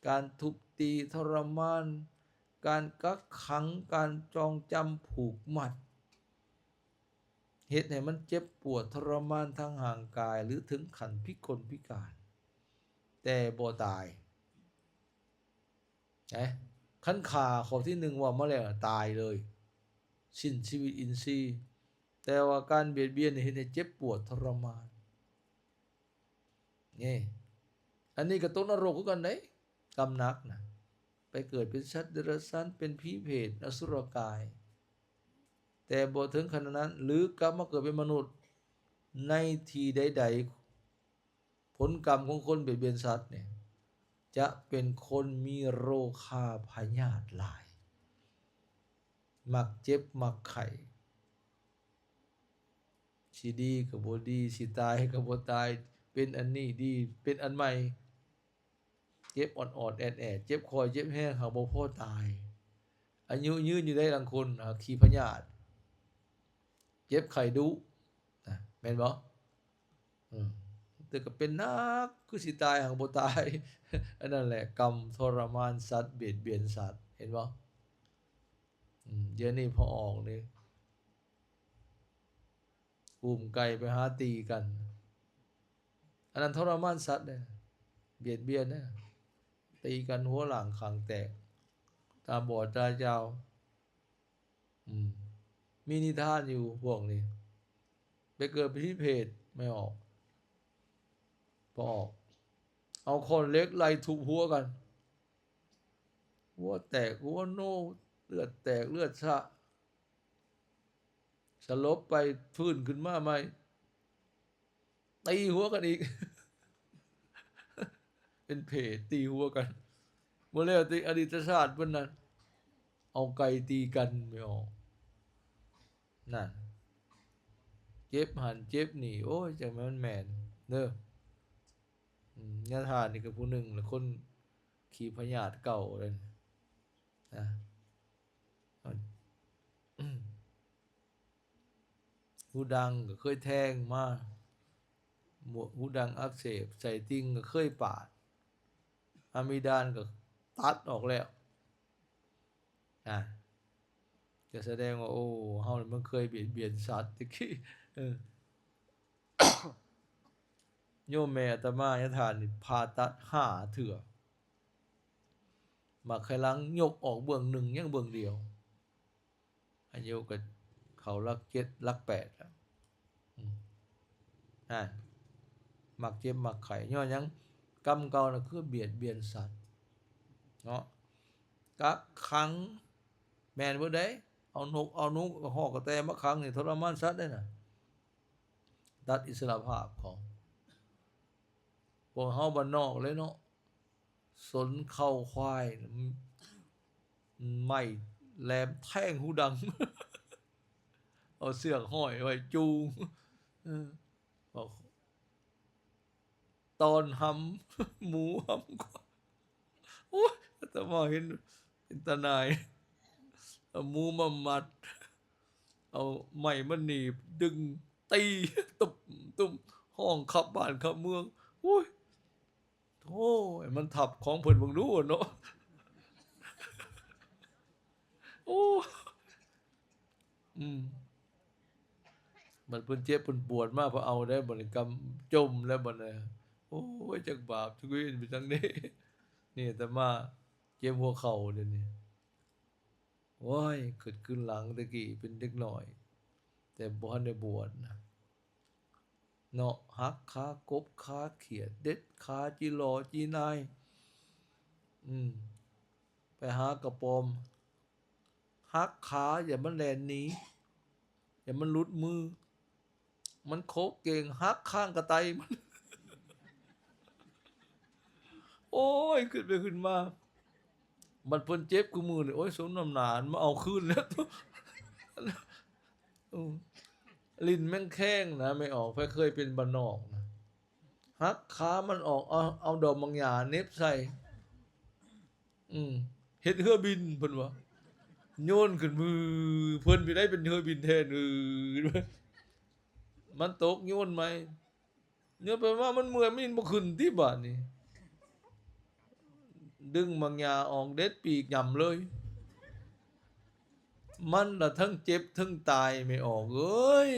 ການທຸບຕີທໍລະມານ, ການກັກຂັງ, ການຈອງຈຳ, ຜູກມັດ, ເຮັດໃຫ້ມັນເຈັບປວດທໍລະມານທາງຮ່າງກາຍ ຫຼື ເຖິງຂັ້ນພິກົນພິການ, ແຕ່ບໍ່ຕາຍ. ເອີ ຄັນຂ້າຂໍ້ທີໜຶ່ງເວົ້າມາແລ້ວ ຕາຍເລີຍ, ສິ້ນຊີວິດອິນຊີ. ແຕ່ວ່າການບຽດບຽນນີ້ເຮັດໃຫ້ເຈັບປວດທໍລະມານ. ນີ້ ອັນນີ້ກໍຕົກນະລົກຄືກັນເດ້, ກຳໜັກນະ. ໄປເກີດເປັນສັດເດຍລະສານ, ເປັນຜີເປດ, ອະສຸລະກາຍ, ແຕ່ບໍ່ເຖິງຂະໜາດນັ້ນ, ຫຼື ກັບມາເກີດເປັນມະນຸດໃນທີ່ໃດໆ. ຜົນກຳຂອງຄົນບຽດບຽນສັດນີ້ ຈະເປັນຄົນມີໂລຄາພະຍາດຫຼາຍ, ມັກເຈັບມັກໄຂ້, ຊິດີກໍບໍ່ດີ, ຊິຕາຍກໍບໍ່ຕາຍ, ເປັນອັນນີ້ດີ, ເປັນອັນໃໝ່, ເຈັບອອດໆແອດໆ, ເຈັບຄ່ອຍເຈັບແຮງ ຫາກບໍ່ພໍຕາຍ. ອາຍຸຍືນຢູ່ໄດ້ລາງຄົນ, ຂີ້ພະຍາດ, ເຈັບໄຂ້ດຸນະ, ແມ່ນບໍ່? ອືມ ແຕ່ກໍເປັນໜັກ ຄືຊິຕາຍຫາກບໍ່ຕາຍ. ອັນນັ້ນແຫຼະ ກຳທໍລະມານສັດ, ບຽດບຽນສັດ, ເຫັນບໍ່? ອືມ ດຽວນີ້ພໍ່ອອກນີ້ ອູ້ມໄກ່ໄປຫາຕີກັນ, ອັນນັ້ນທໍລະມານສັດເດ້, ບຽດບຽນເດ້, ຕີກັນຫົວລ້າງຂ້າງແຕກ, ຕາບອດຕາຈາວ. ອືມ ມີນິທານຢູ່ພວກນີ້. ໄປເກີດເປັນຜີເປດ ແມ່ອອກ ພໍ່ອອກ ເອົາຄ້ອນເຫຼັກໄລ່ທຸບຫົວກັນ, ຫົວແຕກຫົວໂນ, ເລືອດແຕກເລືອດຊະ, ສະຫຼົບໄປ, ຟື້ນຂຶ້ນມາໃໝ່. ຕີຫົວກັນອີກ ເປັນເຜດ ຕີຫົວກັນ. ບໍ່ແລ້ວຕິ ອະດີດຕະຊາດເພິ່ນນັ້ນ ເອົາໄກ່ຕີກັນ ແມ່ອອກ ນັ້ນ ເຈັບຫັ້ນເຈັບນີ້. ໂອ້ຍ ຈັ່ງແມ່ນແມ່ນເດີ. ອືມ ຍາທ່ານນີ້ກໍຜູ້ໜຶ່ງລະ ຄົນຂີ້ພະຍາດເກົ່າເດ້ນະ. ອືມ ຫູດັງກໍເຄີຍແທງມາ, ໝວກຫູດັງອັກເສບ, ໄສ້ຕິ່ງກໍເຄີຍປາດ, ອາມີດານກໍຕັດອອກແລ້ວ. ນະ ກໍສະແດງວ່າ ໂອ້ ເຮົານີ້ມັນເຄີຍບຽດບຽນສັດແຕ່ກີ້. ເອີ ໂຍມແມ່ອາດຕະມາຍາທ່ານນີ້ຜ່າຕັດຫ້າເທື່ອ, ໝາກໄຂ່ຫຼັງຍົກອອກເບື້ອງໜຶ່ງ ຍັງເບື້ອງດຽວ. ອາຍຸກໍເຂົ້າຫຼັກເຈັດ ຫຼັກແປດແລ້ວ. ອືມ ນັ້ນ ມັກເຈັບມັກໄຂ້ ຍ້ອນຫຍັງ? ກຳເກົ່ານະ ຄືບຽດບຽນສັດເນາະ. ກັກຂັງ ແມ່ນເບິດເດ້. ເອົານົກເອົາໜູ ເອົາຮອກກະແຕມາຂັງນີ້ ທໍລະມານສັດເດ້ນະ. ຕັດອິດສະຫຼະພາບເຂົາ. ພວກເຮົາບ້ານນອກເລີຍເນາະ, ສົນເຄົ້າຄວາຍ ໄມ້ແຫຼມແທງຫູດັງ, ເອົາເຊືອກຫ້ອຍໄວ້ຈູງ, ເອີ ເອົາຕອນຫຳໝູຫຳຄວາຍ. ໂອ້ຍ ອາດຕະມາເຫັນເປັນຕາໜ່າຍ. ເອົາໝູມາມັດ ເອົາໄມ້ມາໜີບ ດຶງ ຕີ ຕຸບຕຸບ ຮ້ອງຂັບບ້ານຂັບເມືອງ. ໂອ້ຍ ໂອ້ຍ ມັນທັບຂອງເພິ່ນເບິ່ງດູເນາະ. ໂອ້ ອືມ ບັດເພິ່ນເຈັບເພິ່ນປວດມາ ເພິ່ນເອົາໄດ້ ບັດນີ້ກຳຈົມແລ້ວບັດນີ້. ໂອ້ຍ ຈັກບາບຈັກເວນໄປຈັ່ງໃດ. ນີ້ອາດຕະມາເຈັບຫົວເຂົ່າດຽວນີ້. ໂອ້ຍ ຄິດຄືນຫຼັງແຕ່ກີ້ເປັນເດັກນ້ອຍ ແຕ່ບໍ່ທັນໄດ້ບວດນະ ເນາະ ຫັກຂາກົບ ຂາຂຽດ ເດັດຂາຈີຫຼໍ່ຈີນາຍ. ອືມ ໄປຫາກະປອມ ຫັກຂາ ຢ່າມັນແລ່ນໜີ ຢ່າມັນຫຼຸດມື. ມັນໂຄກເກັ່ງ ຫັກຂ້າງກະໄຕມັນ. ໂອ້ຍ ຄິດໄປຄິດມາ ບັດເພິ່ນເຈັບຄູ່ມື້ນີ້ ໂອ້ຍ ສົມນ້ຳໜ້າມາເອົາຄືນແລ້ວ. ອືມ ຫຼິ້ນແມງແຄງນະ ແມ່ອອກ ໃຜເຄີຍເປັນບ້ານນອກນະ ຫັກຂາມັນອອກ ເອົາ ເອົາດອກໝາກຫຍ້າເໜັບໃສ່. ອືມ ເຮັດເຮືອບິນເພິ່ນວ່າ ໂຍນຂຶ້ນວື ເພິ່ນໄປໄດ້ເປັນເຮືອບິນແທນ. ອື ມັນຕົກ ໂຍນໃໝ່ ໂຍນໄປມາມັນເມື່ອຍ ມັນບໍ່ຂຶ້ນຕິບາດນີ້. ດຶງໝາກຫຍ້າອອກ ເດັດປີກຫຍ້ຳເລີຍ. ມັນລະທັງເຈັບທັງຕາຍ ແມ່ອອກເອີຍ.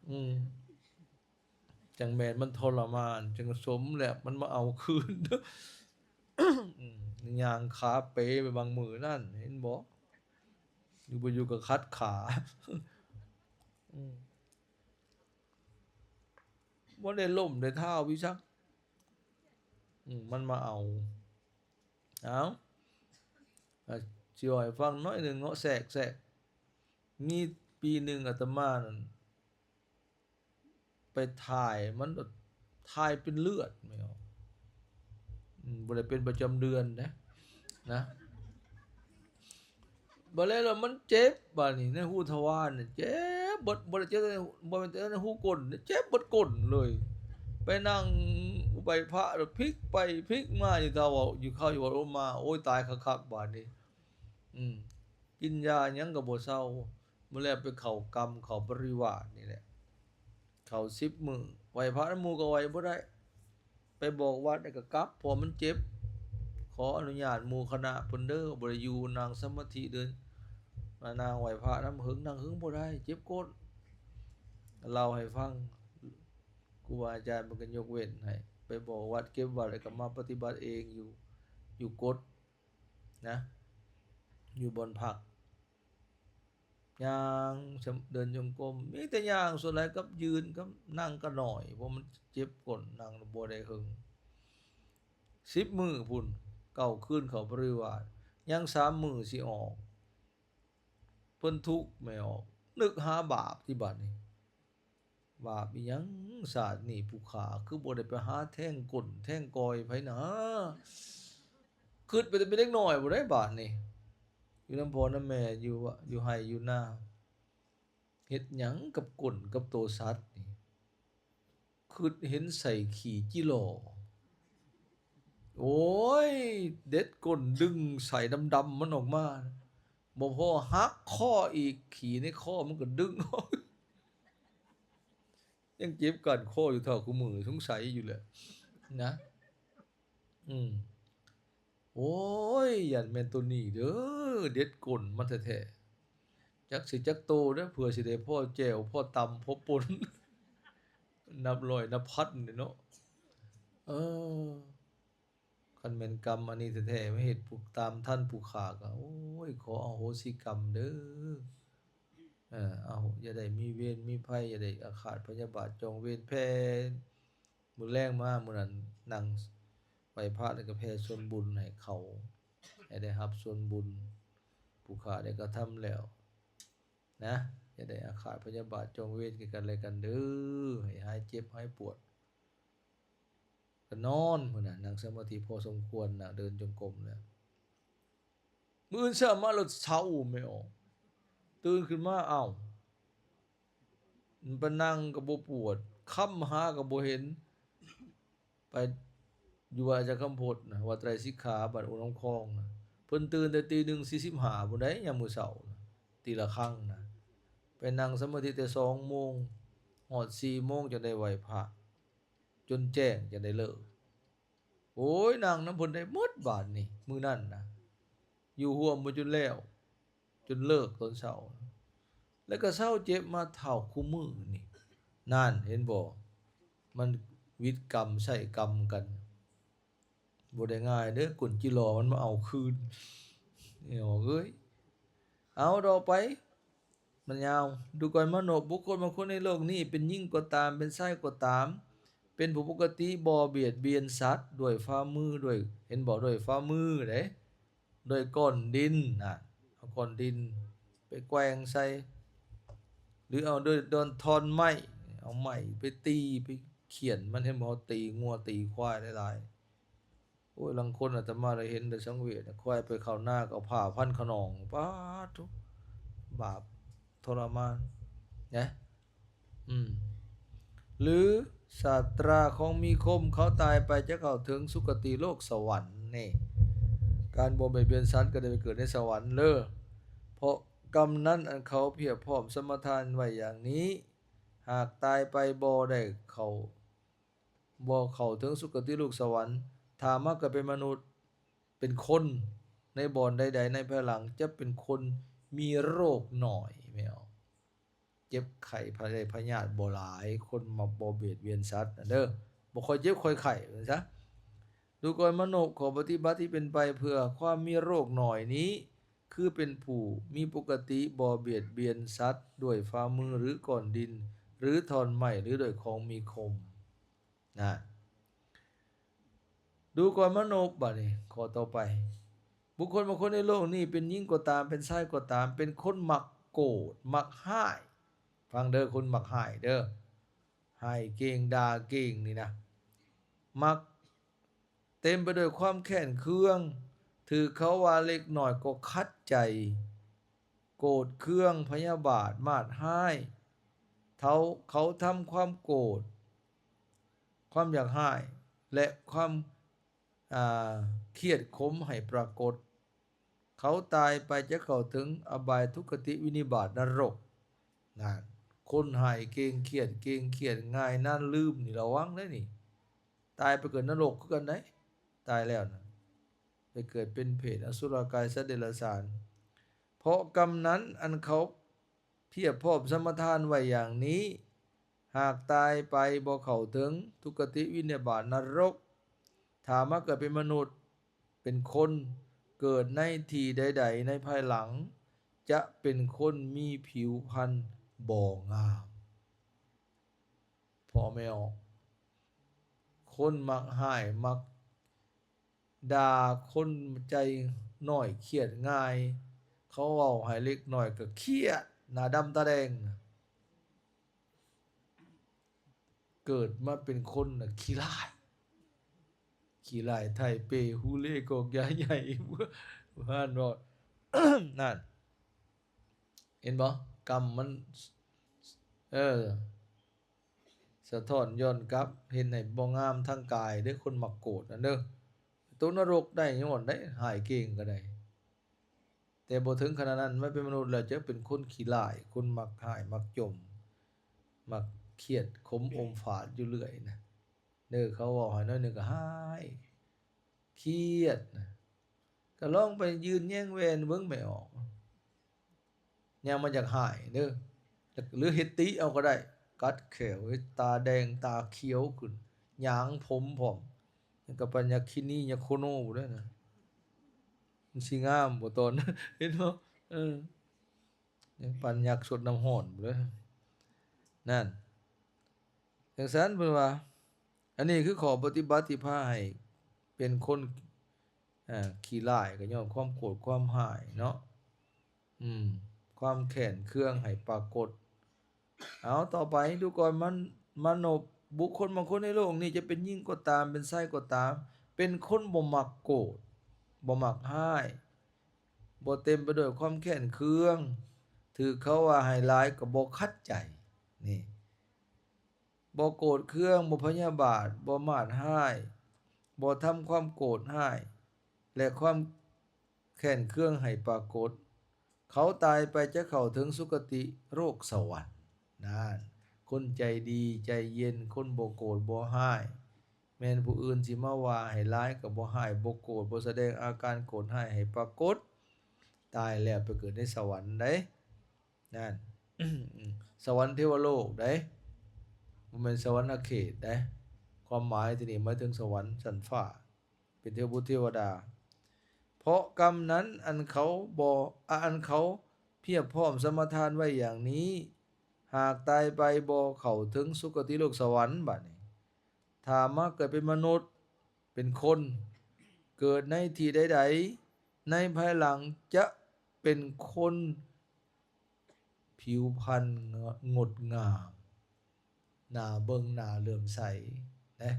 ອືມ ຈັ່ງແມ່ນມັນທໍລະມານ ຈັ່ງສົມແລ້ວມັນມາເອົາຄືນ. ອືມ ຍ່າງຂາເປໄປບາງມື້ນັ້ນ ເຫັນບໍ່? ຢູ່ບໍ່ຢູ່ກໍຂັດຂາ. ອືມ ບໍ່ໄດ້ລົ້ມໄດ້ທ້າວຢູ່ຊັກ. ອືມ ມັນມາເອົາ. ເອົາ ຊິເວົ້າໃຫ້ຟັງໜ້ອຍໜຶ່ງເນາະ ແຊກໆ. ມີປີໜຶ່ງອາດຕະມານັ້ນ ໄປຖ່າຍ ມັນຖ່າຍເປັນເລືອດ ແມ່ນບໍ່? ອືມ ບໍ່ໄດ້ເປັນປະຈຳເດືອນເດ້ນະ. ບາດແລ້ວມັນເຈັບ ບາດນີ້ໃນຮູທະວານນີ້ເຈັບເບິດ ບໍ່ໄດ້ເຈັບ ບໍ່ແມ່ນແຕ່ໃນຮູກົ້ນ ເຈັບເບິດກົ້ນເລີຍ. ໄປນັ່ງໄຫວ້ພະ ແລ້ວພິກໄປພິກມາຢູ່ ຖ້າເວົ້າຢູ່ ເຂົ້າຢູ່ວັດໂອມາ ໂອ້ຍ ຕາຍຄັກໆ ບາດນີ້. ອືມ ກິນຢາຫຍັງກໍບໍ່ເຊົາ. ມື້ແລກໄປເຂົ້າກຳ ເຂົ້າປະລິວາດນີ້ແຫຼະ ເຂົ້າສິບມື້ ໄຫວ້ພະນຳໝູ່ກໍໄຫວ້ບໍ່ໄດ້. ໄປບອກວັດແລ້ວກໍກັບ ເພາະມັນເຈັບ. ຂໍອະນຸຍາດໝູ່ຄະນະເພິ່ນເດີ ບໍ່ໄດ້ຢູ່ນັ່ງສະມາທິເດີ ມານັ່ງໄຫວ້ພະນຳເຫິງ ນັ່ງເຫິງບໍ່ໄດ້ ເຈັບກົ້ນ. ເລົ່າໃຫ້ຟັງ ຄູບາອາຈານເພິ່ນກໍຍົກເວັ້ນໃຫ້ ໄປບອກວັດເກັບວັດ ແລ້ວກໍມາປະຕິບັດເອງຢູ່ ຢູ່ກົດ ນະ ຢູ່ບ່ອນພັກ ຍ່າງ ເດີນຈົງກົມ ມີແຕ່ຍ່າງ ສ່ວນຫຼາຍກັບຢືນກັບນັ່ງກໍໜ້ອຍ ເພາະມັນເຈັບກົ້ນ ນັ່ງບໍ່ໄດ້ເຫິງ. ສິບມື້ພຸ້ນ ເກົ້າຄືນເຂົ້າປະລິວາດ ຍັງສາມມື້ຊິອອກ ເພິ່ນທຸກແມ່ອອກ ນຶກຫາບາບຕິບາດນີ້. ບາບອີ່ຫຍັງຊາດນີ້ຜູ້ຂ້າ ຄືບໍ່ໄດ້ໄປຫາແທງກົ້ນແທງກ້ອຍໃຜນາ. ຄິດໄປແຕ່ເປັນເດັກນ້ອຍພຸ້ນໃດ໋ ບາດນີ້ ຢູ່ນຳພໍ່ນຳແມ່ ຢູ່ ຢູ່ໄຮ່ຢູ່ນາ ເຮັດຫຍັງກັບກົ້ນກັບໂຕສັດນີ້ ຄິດເຫັນໃສ່ຂີ້ຈີຫຼໍ່. ໂອ້ຍ ເດັດກົ້ນດຶງໃສ່ດຳໆມັນອອກມາ ບໍ່ພໍຫັກຄໍອີກ ຂີ້ໃນຄໍມັນກໍດຶງອອກ. ຍັງເຈັບກ້ານຄໍຢູ່ເທົ່າຄູ່ມື້ ສົງໄສຢູ່ແຫຼະນະ. ອືມ ໂອ້ຍ ຢ້ານແມ່ນໂຕນີ້ເດີ ເດັດກົ້ນມັນແທ້ໆ. ຈັກຊິຈັກໂຕເດີ ເພື່ອຊິໄດ້ພໍແຈ່ວ ພໍຕຳ ພໍປົ່ນ ນັບຮ້ອຍນັບພັນເດເນາະ. ເອີ ຄັນແມ່ນກຳອັນນີ້ແທ້ໆ ມາເຮັດຜູ້ ຕາມທັນຜູ້ຂ້າກໍ ໂອ້ຍ ຂໍອະໂຫສິກຳເດີ. ເອີ ເອົາ ຢ່າໄດ້ມີເວນມີໄພ ຢ່າໄດ້ອາຄາດພະຍາບາດຈອງເວນ ແຜ່ ມື້ແລງມາ ມື້ນັ້ນນັ່ງໄຫວ້ພະ ແລ້ວກໍແຜ່ສ່ວນບຸນໃຫ້ເຂົາ ໃຫ້ໄດ້ຮັບສ່ວນບຸນ. ຜູ້ຂ້າໄດ້ກະທຳແລ້ວນະ ຢ່າໄດ້ອາຄາດພະຍາບາດຈອງເວນແກ່ກັນແລະກັນເດີ ໃຫ້ຫາຍເຈັບຫາຍປວດ. ກໍນອນ ມື້ນັ້ນນັ່ງສະມາທິພໍສົມຄວນນະ ເດີນຈົງກົມແລ້ວ. ມື້ອື່ນເຊົ້າມາລະເຊົາແມ່ອອກ ຕື່ນຂຶ້ນມາ ອ້າວ ໄປນັ່ງກໍບໍ່ປວດ ຄຳຫາກໍບໍ່ເຫັນ. ໄປຢູ່ວັດອາຈານຄຳພົດນະ ວັດໄຕຣສິກຂາ ບ້ານອູນ້ຳຄອງນະ ເພິ່ນຕື່ນແຕ່ຕີໜຶ່ງສີ່ສິບຫ້າພຸ້ນໃດ໋ ຍາມມື້ເຊົ້າ ຕີລະຄັງນະ ໄປນັ່ງສະມາທິແຕ່ສອງໂມງ ຮອດສີ່ໂມງຈັ່ງໄດ້ໄຫວ້ພະ ຈົນແຈ້ງຈັ່ງໄດ້ເລີກ. ໂອ້ຍ ນັ່ງນຳເພິ່ນໄດ້ໝົດບາດນີ້ ມື້ນັ້ນນະ ຢູ່ຮ່ວມເພິ່ນຈົນແລ້ວ ຈົນເລີກຕອນເຊົ້າ ແລ້ວກໍເຊົາເຈັບມາເທົ່າຄູ່ມື້ນີ້. ນັ້ນ ເຫັນບໍ່? ມັນວິດກຳໃຊ້ກຳກັນ. ບໍ່ໄດ້ງ່າຍເດີ້ ກົ້ນຈິຫຼໍມັນມາເອົາຄືນ ແມ່ອອກເອີຍ. ເອົາ ຕໍ່ໄປ ມັນຍາວ. ດູກ່ອນມະນົບ, ບຸກຄົນບາງຄົນໃນໂລກນີ້ ເປັນຍິງກໍຕາມ ເປັນຊາຍກໍຕາມ ເປັນຜູ້ປົກກະຕິ ບໍ່ບຽດບຽນສັດດ້ວຍຝ່າມື ດ້ວຍ ເຫັນບໍ່? ດ້ວຍຝ່າມືເດ້ ດ້ວຍກ້ອນດິນນະ ເອົາກ້ອນດິນໄປແກວ່ງໃສ່ ຫຼືເອົາດ້ວຍດອນ ທ່ອນໄມ້ ເອົາໄມ້ໄປຕີ ໄປຂ້ຽນມັນ ເຫັນບໍ່? ເຮົາຕີງົວຕີຄວາຍຫຼາຍໆ. ໂອ້ຍ ລາງຄົນອາດຕະມາໄດ້ເຫັນໄດ້ສັງເວດ ຄວາຍໄປເຂົ້ານາກໍເອົາຜ້າພັນຂະໜອງ ປາດໂທ້ ບາບທໍລະມານນະ. ອືມ ຫຼືສາດຕາຂອງມີຄົມ ເຂົາຕາຍໄປຈະເຂົ້າເຖິງສຸຄະຕິໂລກສະຫວັນນີ້ ການບໍ່ບຽດບຽນສັດກໍໄດ້ໄປເກີດໃນສະຫວັນເລີ ເພາະກຳນັ້ນອັນເຂົາພຽບພ້ອມສະມາທານໄວ້ຢ່າງນີ້ ຫາກຕາຍໄປບໍ່ໄດ້ເຂົ້າ ບໍ່ເຂົ້າເຖິງສຸຄະຕິໂລກສະຫວັນ ຖ້າມາເກີດເປັນມະນຸດ ເປັນຄົນໃນບ່ອນໃດໆໃນພາຍຫຼັງ ຈະເປັນຄົນມີໂລກໜ້ອຍ ແມ່ນ ເຈັບໄຂ້ພະ ໄດ້ພະຍາດບໍ່ຫຼາຍ ຄົນມັກບໍ່ບຽດບຽນສັດນະເດີ ບໍ່ຄ່ອຍເຈັບຄ່ອຍໄຂ້ວ່າຊັ້ນຊະ. ດູກ່ອນມະນົບ, ຂໍ້ປະຕິບັດທີ່ເປັນໄປເພື່ອຄວາມມີໂລກໜ້ອຍນີ້ ຄືເປັນຜູ້ມີປົກກະຕິບໍ່ບຽດບຽນສັດດ້ວຍຝ່າມື ຫຼື ກ້ອນດິນ ຫຼື ທ່ອນໄມ້ ຫຼື ດ້ວຍຂອງມີຄົມ. ນະ ດູກ່ອນມະນົບ ບາດນີ້ ຂໍ້ຕໍ່ໄປ ບຸກຄົນບາງຄົນໃນໂລກນີ້ ເປັນຍິງກໍຕາມ ເປັນຊາຍກໍຕາມ ເປັນຄົນມັກໂກດ ມັກຮ້າຍ. ຟັງເດີ ຄົນມັກຮ້າຍເດີ ຮ້າຍເກັ່ງ ດ່າເກັ່ງນີ້ນະ ມັກເຕັມໄປດ້ວຍຄວາມແຄ້ນເຄືອງ ຖືກເຂົາວ່າເລັກນ້ອຍກໍຂັດໃຈ ໂກດເຄືອງ ພະຍາບາດ ມາດຮ້າຍ ເຂົາ ເຂົາທຳຄວາມໂກດ ຄວາມຢາກຮ້າຍ ແລະ ຄວາມ ອ່າ ຄຽດຂົມໃຫ້ປາກົດ. ເຂົາຕາຍໄປຈະເຂົ້າເຖິງອະບາຍ ທຸກຄະຕິ ວິນິບາດ ນະລົກ. ນັ້ນ ຄົນຮ້າຍເກັ່ງ ຄຽດເກັ່ງ ຄຽດງ່າຍ ນານລືມນີ້ ລະວັງເດີນີ້. ຕາຍໄປເກີດນະລົກຄືກັນໄດ໋ ຕາຍແລ້ວນະ ໄປເກີດເປັນເປດ ອະສຸລະກາຍ ສັດເດຍລະສານ. ເພາະກຳນັ້ນ ອັນເຂົາພຽບພ້ອມສະມາທານໄວ້ຢ່າງນີ້ ຫາກຕາຍໄປບໍ່ເຂົ້າເຖິງທຸກຄະຕິ ວິນິບາດ ນະລົກ ຖ້າມາເກີດເປັນມະນຸດ ເປັນຄົນ ເກີດໃນທີ່ໃດໆໃນພາຍຫຼັງ ຈະເປັນຄົນມີຜິວພັນບໍ່ງາມ. ພໍ່ແມ່ອອກ ຄົນມັກຮ້າຍ ມັກດ່າ ຄົນໃຈນ້ອຍ ຄຽດງ່າຍ ເຂົາເວົ້າໃຫ້ເລັກນ້ອຍກໍຄຽດ ໜ້າດຳຕາແດງ. ເກີດມາເປັນຄົນນະຂີ້ຮ້າຍ ຂີ້ຮ້າຍໄທເປ ຫູເລກອກຢາໃຫຍ່ ວ່າຫັ້ນເນາະ. ນັ້ນ ເຫັນບໍ່? ກຳມັນ ເອີ ສະທ້ອນຍ້ອນກັບ ເຮັດໃຫ້ບໍ່ງາມທາງກາຍເດີ ຄົນມັກໂກດນັ້ນເດີ. ຕົກນະລົກໄດ້ຍ້ອນໃດ ຮ້າຍເກັ່ງກໍໄດ້ ແຕ່ບໍ່ເຖິງຂະໜາດນັ້ນ. ມາເປັນມະນຸດແລ້ວຈະເປັນຄົນຂີ້ຮ້າຍ ຄົນມັກຮ້າຍ ມັກຈົ່ມ ມັກຄຽດຂົມອົມຝາດຢູ່ເລື້ອຍນະເດີ. ເຂົາເວົ້າໃຫ້ໜ້ອຍໜຶ່ງກໍຮ້າຍ ຄຽດນະ. ກໍລອງໄປຢືນແຍງແວ່ນເບິ່ງແມ່ອອກ ຍາມມັນຢາກຮ້າຍເດີ ຫຼືເຮັດຕິເອົາກໍໄດ້ ກັດແຂ້ວ ເຮັດຕາແດງຕາຂຽວຂຶ້ນ ຫຍາງຜົມພ້ອມ ຍັງກັບປານຍັກຄີນີ ຍັກໂຄໂນພຸ້ນເດີນະ. ມັນຊິງາມບໍ່ຕອນ ເຫັນບໍ່? ເອີ ຍັງປານຍັກສົດນ້ຳຮ້ອນພຸ້ນເດີ. ນັ້ນ ຈັ່ງຊັ້ນເພິ່ນວ່າ ອັນນີ້ຄືຂໍ້ປະຕິບັດທີ່ພາໃຫ້ເປັນຄົນ ອ່າ ຂີ້ຮ້າຍ ກໍຍ້ອນຄວາມໂກດຄວາມຮ້າຍເນາະ. ອືມ ຄວາມແຄ້ນເຄືອງໃຫ້ປາກົດ. ເອົາ ຕໍ່ໄປ ດູກ່ອນມະ ມະນົບ ບຸກຄົນບາງຄົນໃນໂລກນີ້ຈະເປັນຍິງກໍຕາມ ເປັນຊາຍກໍຕາມ ເປັນຄົນບໍ່ມັກໂກດ ບໍ່ມັກຮ້າຍ ບໍ່ເຕັມໄປດ້ວຍຄວາມແຄ້ນເຄືອງ ຖືກເຂົາວ່າໃຫ້ຫຼາຍກໍບໍ່ຂັດໃຈ ນີ້ ບໍ່ໂກດເຄືອງ ບໍ່ພະຍາບາດ ບໍ່ມາດຮ້າຍ ບໍ່ທຳຄວາມໂກດຮ້າຍ ແລະ ຄວາມ ແຄ້ນເຄືອງໃຫ້ປາກົດ, ເຂົາຕາຍໄປຈະເຂົ້າເຖິງສຸຄະຕິໂລກສະຫວັນ. ນັ້ນ, ຄົນໃຈດີໃຈເຢັນ, ຄົນບໍ່ໂກດບໍ່ຮ້າຍ, ແມ່ນຜູ້ອື່ນຊິມາວ່າໃຫ້ຫຼາຍກໍບໍ່ຮ້າຍ, ບໍ່ໂກດ, ບໍ່ສະແດງອາການໂກດຮ້າຍໃຫ້ປາກົດ, ຕາຍແລ້ວໄປເກີດໃນສະຫວັນໃດ໋. ນັ້ນ, ສະຫວັນເທວະໂລກໃດ໋, ບໍ່ແມ່ນສະຫວັນນະເຂດໃດ໋. ຄວາມໝາຍທີ່ນີ້ໝາຍເຖິງສະຫວັນຊັ້ນຟ້າ, ເປັນເທວະບຸດເທວະດາ. ເພາະກຳນັ້ນອັນເຂົາບໍ່, ອາ, ອັນເຂົາພຽບພ້ອມສະມາທານໄວ້ຢ່າງນີ້, ຫາກຕາຍໄປບໍ່ເຂົ້າເຖິງສຸຄະຕິໂລກສະຫວັນ, ບາດນີ້ ຖ້າມາເກີດເປັນມະນຸດ, ເປັນຄົນ, ເກີດໃນທີ່ໃດໆ, ໃນພາຍຫຼັງຈະເປັນຄົນ ຜິວພັນງ- ງົດງາມ, ໜ້າເບິ່ງໜ້າເຫຼື້ອມໃສນະ.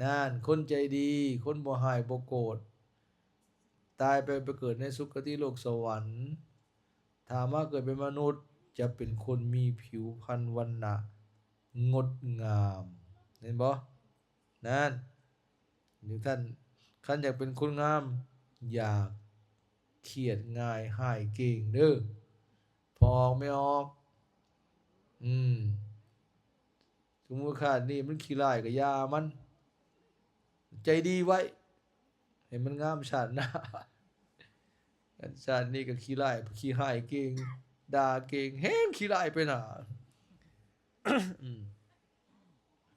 ນັ້ນ, ຄົນໃຈດີ, ຄົນບໍ່ຮ້າຍບໍ່ໂກດ, ຕາຍໄປ ໄປເກີດໃນສຸຄະຕິໂລກສະຫວັນ, ຖ້າມາເກີດເປັນມະນຸດ, ຈະເປັນຄົນມີຜິວພັນວັນນະງົດງາມ. ເຫັນບໍ່? ນັ້ນ, ຫຼືທ່ານ, ຄັນຢາກເປັນຄົນງາມ, ຢ່າຄຽດງ່າຍຮ້າຍເກັ່ງເດີ້. ພໍອອກ ແມ່ອອກ. ອືມ. ສົມມຸດຊາດນີ້ມັນຂີ້ຮ້າຍກໍຢ່າມັນ, ໃຈດີໄວ້ ໃຫ້ມັນງາມຊາດໜ້າ. ຊາດນີ້ກໍຂີ້ຮ້າຍ ຂີ້ຮ້າຍເກັ່ງ, ດ່າເກັ່ງ, ແຮງຂີ້ຮ້າຍໄປໜ້າ. ອືມ.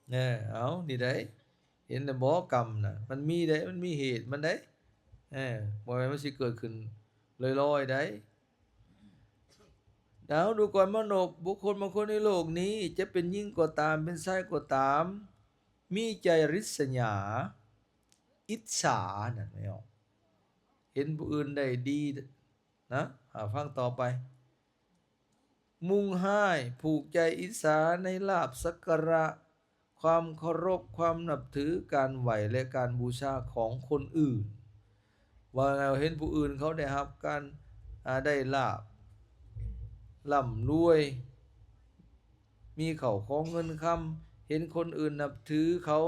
ແນ່, ເອົາ, ນີ້ໄດ໋, ເຫັນແລ້ວບໍ່? ກຳນະ ມັນມີໄດ໋, ມັນມີເຫດມັນໄດ໋. ເອີ, ບໍ່ແມ່ນມັນຊິເກີດຂຶ້ນລອຍໆໄດ໋. ເອົາ, ດູກ່ອນມະນົບ, ບຸກຄົນບາງຄົນໃນໂລກນີ້ ຈະເປັນຍິງກໍຕາມ, ເປັນຊາຍກໍຕາມ, ມີໃຈລິດສະຫຍາ, ອິດສາ, ນັ້ນແຫຼະ, ເຫັນຜູ້ອື່ນໄດ້ດີນະ. ອາ, ຟັງຕໍ່ໄປ. ມຸງຮ້າຍ, ຜູກໃຈອິດສາໃນລາບສັກກາລະ, ຄວາມເຄົາລົບ, ຄວາມນັບຖື, ການໄຫວ້ ແລະ ການບູຊາຂອງຄົນອື່ນ. ວ່າເຫັນຜູ້ອື່ນເຂົາໄດ້ຮັບການ, ອາ, ໄດ້ລາບ, ລ່ຳລວຍ, ມີເຂົ້າຂອງເງິນຄຳ, ເຫັນຄົນອື່ນນັບຖືເຂົາ,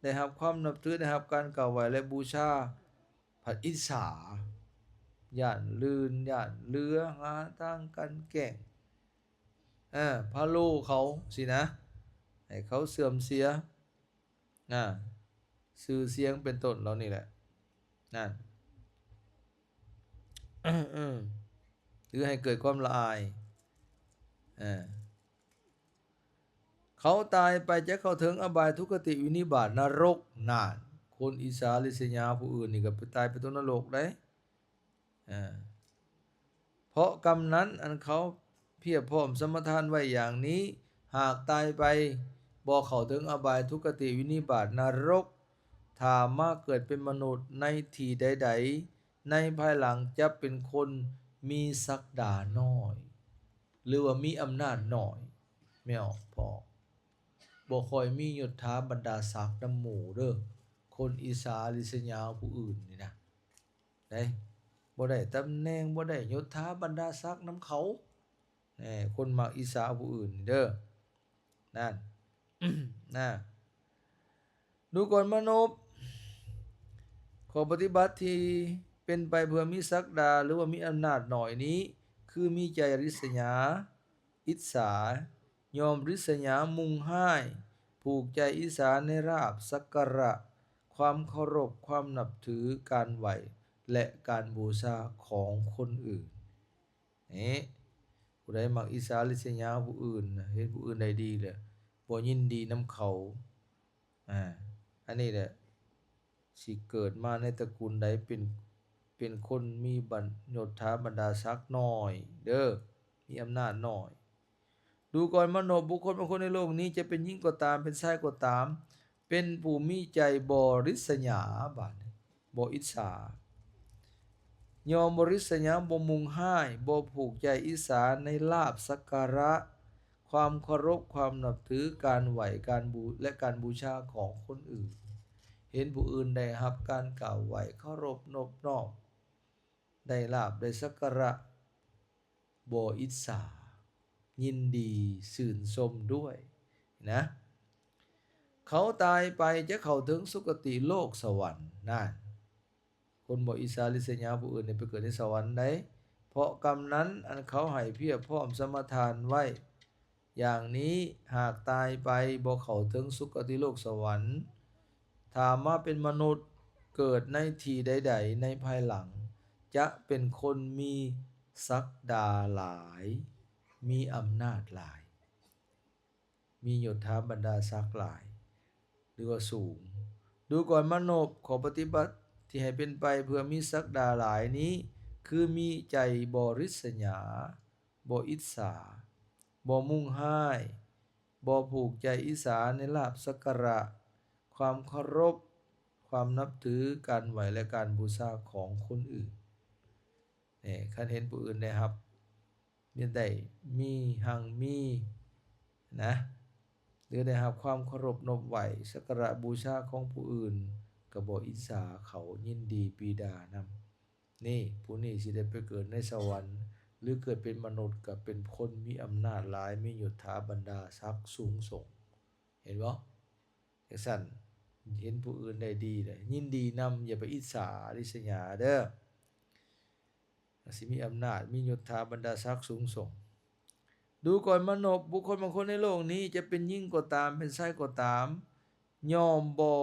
ໄດ້ຮັບຄວາມນັບຖື, ໄດ້ຮັບການກາບໄຫວ້ ແລະ ບູຊາ, ພັດອິດສາ, ຢ້ານລື່ນ, ຢ້ານເຫຼືອ, ຫາທາງກັ່ນແກ້ງ, ເອີ, ພະໂລເຂົາຊີ້ນະ, ໃຫ້ເຂົາເສື່ອມເສຍ, ນະ, ຊື່ສຽງເປັນຕົ້ນເຫຼົ່ານີ້ແຫຼະ. ນັ້ນ, ຫຼືໃຫ້ເກີດຄວາມລະອາຍ. ເອີ. ເຂົາຕາຍໄປຈະເຂົ້າເຖິງອະບາຍ, ທຸກຄະຕິ, ວິນິບາດ, ນະລົກ. ນັ້ນ, ຄົນອິດສາລິດສະຫຍາຜູ້ອື່ນນີ້ກໍໄປຕາຍໄປຕົກນະລົກໄດ໋. ເພາະກຳນັ້ນອັນເຂົາພຽບພ້ອມສະມາທານໄວ້ຢ່າງນີ້, ຫາກຕາຍໄປບໍ່ເຂົ້າເຖິງອະບາຍ, ທຸກຄະຕິ, ວິນິບາດ, ນະລົກ, ຖ້າມາເກີດເປັນມະນຸດໃນທີ່ໃດໆ, ໃນພາຍຫຼັງຈະເປັນຄົນມີສັກດານ້ອຍ ຫຼືວ່າມີອຳນາດໜ້ອຍ. ແມ່ນບໍ່? ບໍ່ຄ່ອຍມີຍົດຖາບັນດາສັກນຳໝູ່ເດີ້, ຄົນອິດສາລິດສະຫຍາຜູ້ອື່ນນີ້ນະ, ໄດ້, ບໍ່ໄດ້ຕຳແໜ່ງ, ບໍ່ໄດ້ຍົດຖາບັນດາສັກນຳເຂົາ. ແນ່, ຄົນມັກອິດສາຜູ້ອື່ນນີ້ເດີ້. ນັ້ນ, ນະ. ດູກ່ອນມະນົບ, ຂໍ້ປະຕິບັດທີ່ເປັນໄປເພື່ອມີສັກດາ ຫຼືວ່າມີອຳນາດໜ້ອຍນີ້ ຄືມີໃຈລິດສະຫຍາ, ອິດສາ, ຍອມລິດສະຫຍາ, ມຸງຮ້າຍ, ຜູກໃຈອິດສາໃນລາບສັກກາລະ, ຄວາມເຄົາລົບ, ຄວາມນັບຖື, ການໄຫວ້ ແລະ ການບູຊາຂອງຄົນອື່ນ. ນີ້, ຜູ້ໃດມັກອິດສາລິດສະຫຍາຜູ້ອື່ນ, ເຫັນຜູ້ອື່ນໄດ້ດີແລ້ວບໍ່ຍິນດີນຳເຂົາ, ອາ, ອັນນີ້ແຫຼະ ຊິເກີດມາໃນຕະກຸນໃດເປັນ, ເປັນຄົນມີບັນ, ຍົດຖາບັນດາສັກໜ້ອຍເດີ້, ມີອຳນາດໜ້ອຍ. ດູກ່ອນມະນົບ, ບຸກຄົນບາງຄົນໃນໂລກນີ້ ຈະເປັນຍິງກໍຕາມ, ເປັນຊາຍກໍຕາມ, ເປັນຜູ້ມີໃຈບໍ່ລິດສະຫຍາ, ບາດນີ້ ບໍ່ອິດສາ, ຍອມບໍ່ລິດສະຫຍາ, ບໍ່ມຸງຮ້າຍ, ບໍ່ຜູກໃຈອິດສາໃນລາບສັກກາລະ, ຄວາມເຄົາລົບ, ຄວາມນັບຖື, ການໄຫວ້, ການບູ, ແລະ ການບູຊາຂອງຄົນອື່ນ. ເຫັນຜູ້ອື່ນໄດ້ຮັບການກາບໄຫວ້ເຄົາລົບນົບນ້ອມ, ໄດ້ລາບໄດ້ສັກກາລະ, ບໍ່ອິດສາ, ຍິນດີຊື່ນຊົມດ້ວຍນະ. ເຂົາຕາຍໄປຈະເຂົ້າເຖິງສຸຄະຕິໂລກສະຫວັນ. ນັ້ນ, ຄົນບໍ່ອິດສາລິສຍາຜູ້ອື່ນໄດ້ໄປເກີດໃນສະຫວັນໃດ໋ ເພາະກຳນັ້ນອັນເຂົາໃຫ້ພຽບພ້ອມສະມາທານໄວ້ຢ່າງນີ້ ຫາກຕາຍໄປບໍ່ເຂົ້າເຖິງສຸຄະຕິໂລກສະຫວັນ ຖ້າມາເປັນມະນຸດເກີດໃນທີ່ໃດໆໃນພາຍຫຼັງ ຈະເປັນຄົນມີສັກດາຫຼາຍ, ມີອຳນາດຫຼາຍ. ມີຍົດຖາບັນດາສັກຫຼາຍ ຫຼືວ່າສູງ. ດູກ່ອນມະນົບ, ຂໍ້ປະຕິບັດທີ່ໃຫ້ເປັນໄປເພື່ອມີສັກດາຫຼາຍນີ້ ຄືມີໃຈບໍ່ລິດສະຫຍາ, ບໍ່ອິດສາ, ບໍ່ມຸງຮ້າຍ, ບໍ່ຜູກໃຈອິດສາໃນລາບສັກກາລະ, ຄວາມເຄົາລົບ, ຄວາມນັບຖື, ການໄຫວ້ ແລະ ການບູຊາຂອງຄົນອື່ນ. ແນ່, ຄັນເຫັນຜູ້ອື່ນໄດ້ຮັບ ມີໄດ້ມີຮັ່ງມີນະ ຫຼືໄດ້ຮັບຄວາມເຄົາລົບນົບໄຫວ້ ສັກກາລະບູຊາຂອງຜູ້ອື່ນ ກໍບໍ່ອິດສາເຂົາ, ຍິນດີປີດານຳ. ນີ້ ຜູ້ນີ້ຊິໄດ້ໄປເກີດໃນສະຫວັນ ຫຼືເກີດເປັນມະນຸດ ກໍເປັນຄົນມີອຳນາດຫຼາຍ, ມີຍົດຖາບັນດາສັກສູງສົ່ງ. ເຫັນບໍ່? ຈັ່ງຊັ້ນ ເຫັນຜູ້ອື່ນໄດ້ດີແຫຼະ ຍິນດີນຳ, ຢ່າໄປອິດສາລິດສະຫຍາເດີ້. ຊິມີອຳນາດ ມີຍົດຖາບັນດາສັກສູງສົ່ງ. ດູກ່ອນມະນົບ, ບຸກຄົນບາງຄົນໃນໂລກນີ້ ຈະເປັນຍິງກໍຕາມ ເປັນຊາຍກໍຕາມ ຍ່ອມບໍ່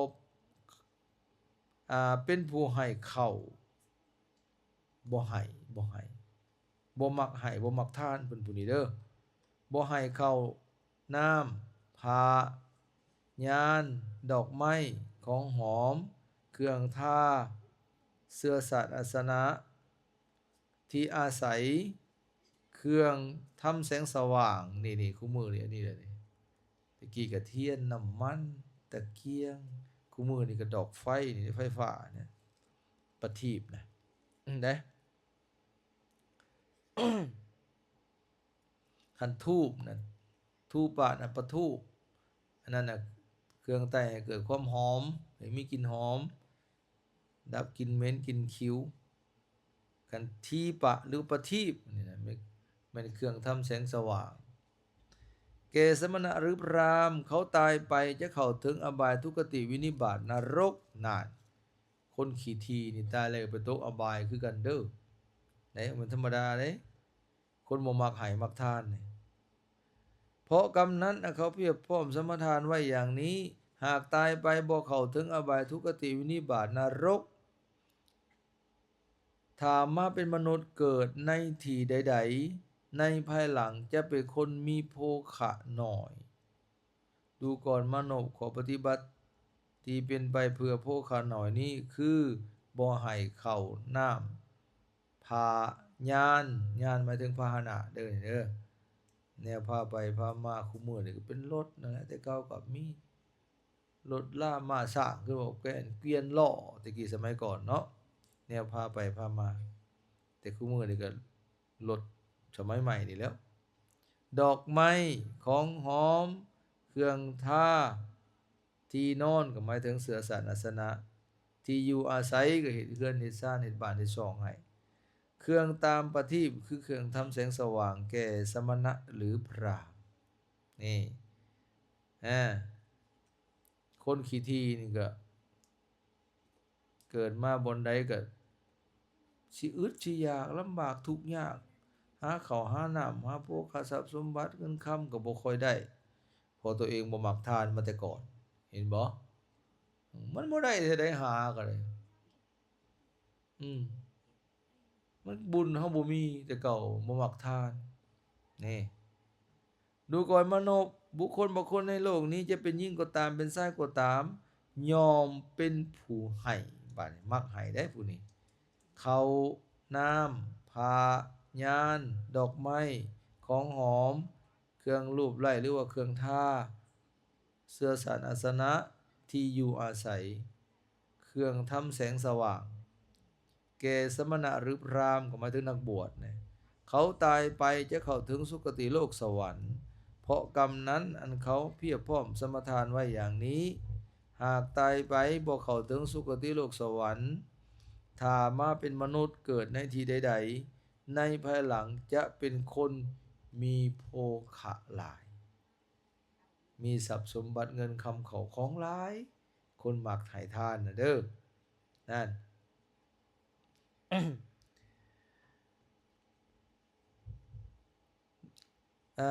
ອ່າ ເປັນຜູ້ໃຫ້ເຂົ້າ ບໍ່ໃຫ້ ບໍ່ໃຫ້ ບໍ່ມັກໃຫ້ ບໍ່ມັກທານ ເພິ່ນຜູ້ນີ້ເດີ້. ບໍ່ໃຫ້ເຂົ້າ ນ້ຳ ຜ້າ ຍານ ດອກໄມ້ ຂອງຫອມ ເຄື່ອງທາ ເສື່ອສາດອາສະນະ ທີ່ອາໄສ ເຄື່ອງທຳແສງສະຫວ່າງ. ນີ້ໆ ຄູ່ມື້ນີ້ ອັນນີ້ແຫຼະນີ້. ແຕ່ກີ້ກະທຽນ ນ້ຳມັນ ຕະກຽງ, ຄູ່ມື້ນີ້ກະດອກໄຟນີ້ ໄຟຟ້ານີ້ ປະທີບນະ ເດ້. ຄັນທູບນະ ທູປະນະ ປະທູບ ອັນນັ້ນນະ ເຄື່ອງໄຕ້ໃຫ້ເກີດຄວາມຫອມ ໃຫ້ມີກິ່ນຫອມ ດັບກິ່ນເໝັນກິ່ນຂິວ. ຄັນທີປະ ຫຼືປະທີບນີ້ນະ ແມ່ນ ແມ່ນເຄື່ອງທຳແສງສະຫວ່າງ. ແກ່ສະມະນະ ຫຼື ພຣາມ ເຂົາຕາຍໄປຈະເຂົ້າເຖິງອະບາຍ ທຸກຄະຕິ ວິນິບາດ ນະລົກ. ນັ້ນ ຄົນຂີ້ຖີ່ນີ້ຕາຍແລ້ວໄປຕົກອະບາຍຄືກັນເດີ້. ໄດ້ ມັນທຳມະດາເດ້ ຄົນບໍ່ມັກໃຫ້ມັກທານນີ້. ເພາະກຳນັ້ນ ເຂົາພຽບພ້ອມສະມາທານໄວ້ຢ່າງນີ້, ຫາກຕາຍໄປບໍ່ເຂົ້າເຖິງອະບາຍ ທຸກຄະຕິ ວິນິບາດ ນະລົກ, ຖ້າມາເປັນມະນຸດເກີດໃນທີ່ໃດໆ ໃນພາຍຫຼັງຈະເປັນຄົນມີໂພຄະໜ້ອຍ. ດູກ່ອນມະນົບ, ຂໍ້ປະຕິບັດທີ່ເປັນໄປເພື່ອໂພຄະໜ້ອຍນີ້ ຄືບໍ່ໃຫ້ເຂົ້ານ້ຳ ພາ ຍານ, ຍານໝາຍເຖິງພາຫະນະເດີ້ນີ້ເດີ້. ແນວພາໄປພາມາ ຄູ່ມື້ນີ້ກໍເປັນລົດນັ້ນແຫຼະ, ແຕ່ເກົ່າກໍມີລົດລາມ້າຊ້າງ ຄືວ່າແກ່ນ ກວຽນ ລໍ້ ແຕ່ກີ້ສະໄໝກ່ອນເນາະ, ແນວພາໄປພາມາ. ແຕ່ຄູ່ມື້ນີ້ກໍລົດສະໄໝໃໝ່ນີ້ແລ້ວ. ດອກໄມ້ ຂອງຫອມ ເຄື່ອງທາ ທີ່ນອນກໍໝາຍເຖິງເສື່ອສາດອາສະນະ, ທີ່ຢູ່ອາໄສກໍເຮັດເຮືອນເຮັດຊານເຮັດບ້ານເຮັດຊ່ອງໃຫ້, ເຄື່ອງຕາມປະທີບ ຄືເຄື່ອງທຳແສງສະຫວ່າງແກ່ສະມະນະ ຫຼື ພຣາມ. ນີ້ ອາ ຄົນຂີ້ຖີ່ນີ້ກໍ ເກີດມາບ່ອນໃດກໍຊິອຶດຊິຢາກ ລຳບາກທຸກຍາກ, ຫາເຂົ້າຫານ້ຳ ຫາໂພຄະຊັບສົມບັດເງິນຄຳກໍບໍ່ຄ່ອຍໄດ້ ເພາະຕົວເອງບໍ່ມັກທານມາແຕ່ກ່ອນ. ເຫັນບໍ່? ມັນບໍ່ໄດ້ເທື່ອໃດ ຫາກໍໄດ້. ອືມ ມັນບຸນເຮົາບໍ່ມີແຕ່ເກົ່າ ບໍ່ມັກທານ. ນີ້ ດູກ່ອນມະນົບ, ບຸກຄົນບາງຄົນໃນໂລກນີ້ ຈະເປັນຍິງກໍຕາມ ເປັນຊາຍກໍຕາມ ຍ່ອມເປັນຜູ້ໃຫ້. ບາດນີ້ມັກໃຫ້ເດ້ຜູ້ນີ້, ເຂົ້າ ນ້ຳ ຜ້າ ຍານ ດອກໄມ້ ຂອງຫອມ ເຄື່ອງລູບໄລ້ ຫຼືວ່າເຄື່ອງທາ ເສື່ອສາດອາສະນະ ທີ່ຢູ່ອາໄສ ເຄື່ອງທຳແສງສະຫວ່າງ ແກ່ສະມະນະ ຫຼື ພຣາມ ກໍໝາຍເຖິງນັກບວດນະ, ເຂົາຕາຍໄປຈະເຂົ້າເຖິງສຸຄະຕິໂລກສະຫວັນ ເພາະກຳນັ້ນ ອັນເຂົາພຽບພ້ອມສະມາທານໄວ້ຢ່າງນີ້, ຫາກຕາຍໄປບໍ່ເຂົ້າເຖິງສຸຄະຕິໂລກສະຫວັນ, ຖ້າມາເປັນມະນຸດເກີດໃນທີ່ໃດໆ ໃນພາຍຫຼັງຈະເປັນຄົນມີໂພຄະຫຼາຍ. ມີຊັບສົມບັດເງິນຄຳເຂົ້າຂອງຫຼາຍ, ຄົນມັກໃຫ້ທານນະເດີ້. ນັ້ນ ເອີ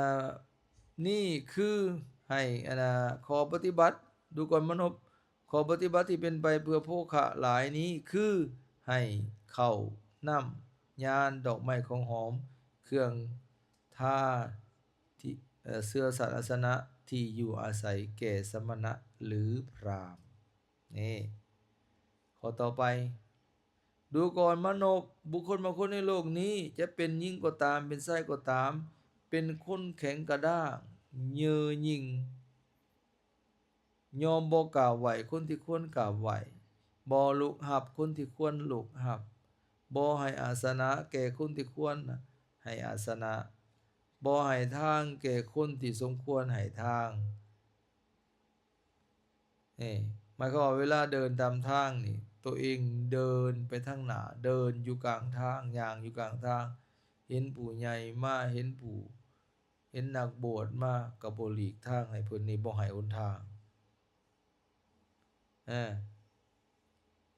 ນີ້ຄືໃຫ້ ອັນນ່າ ຂໍ້ປະຕິບັດ ດູກ່ອນມານົບ ຂໍ້ປະຕິບັດທີ່ເປັນໄປເພື່ອໂພຄະຫຼາຍນີ້ ຄືໃຫ້ເຂົ້າ ນ້ຳ ຍານ ດອກໄມ້ ຂອງຫອມ ເຄື່ອງທາ ທີ່ ເອີ ເຊື້ອສານອາສະນະ ທີ່ຢູ່ອາໄສແກ່ສະມະນະ ຫຼື ພຣາມ. ນີ້ ຂໍ້ຕໍ່ໄປ ດູກ່ອນມານົບ ບຸກຄົນບາງຄົນໃນໂລກນີ້ ຈະເປັນຍິງກໍຕາມ ເປັນຊາຍກໍຕາມ ເປັນຄົນແຂງກະດ້າງ ເຍີຍິງ ຍອມບໍ່ກາບໄຫວ້ຄົນທີ່ຄວນກາບໄຫວ້ ບໍ່ລຸກຮັບຄົນທີ່ຄວນລຸກຮັບ ບໍ່ໃຫ້ອາສະນະແກ່ຄົນທີ່ຄວນໃຫ້ອາສະນະ ບໍ່ໃຫ້ທາງແກ່ຄົນທີ່ສົມຄວນໃຫ້ທາງ. ເອີ ໝາຍຄວາມວ່າເວລາເດີນຕາມທາງນີ້ ໂຕເອງເດີນໄປທາງໜ້າ ເດີນຢູ່ກາງທາງ ຍ່າງຢູ່ກາງທາງ ເຫັນຜູ້ໃຫຍ່ມາ ເຫັນຜູ້ ເຫັນນັກບວດມາ ກໍບໍ່ຫຼີກທາງໃຫ້ເພິ່ນນີ້ ບໍ່ໃຫ້ຫົນທາງ. ເອີ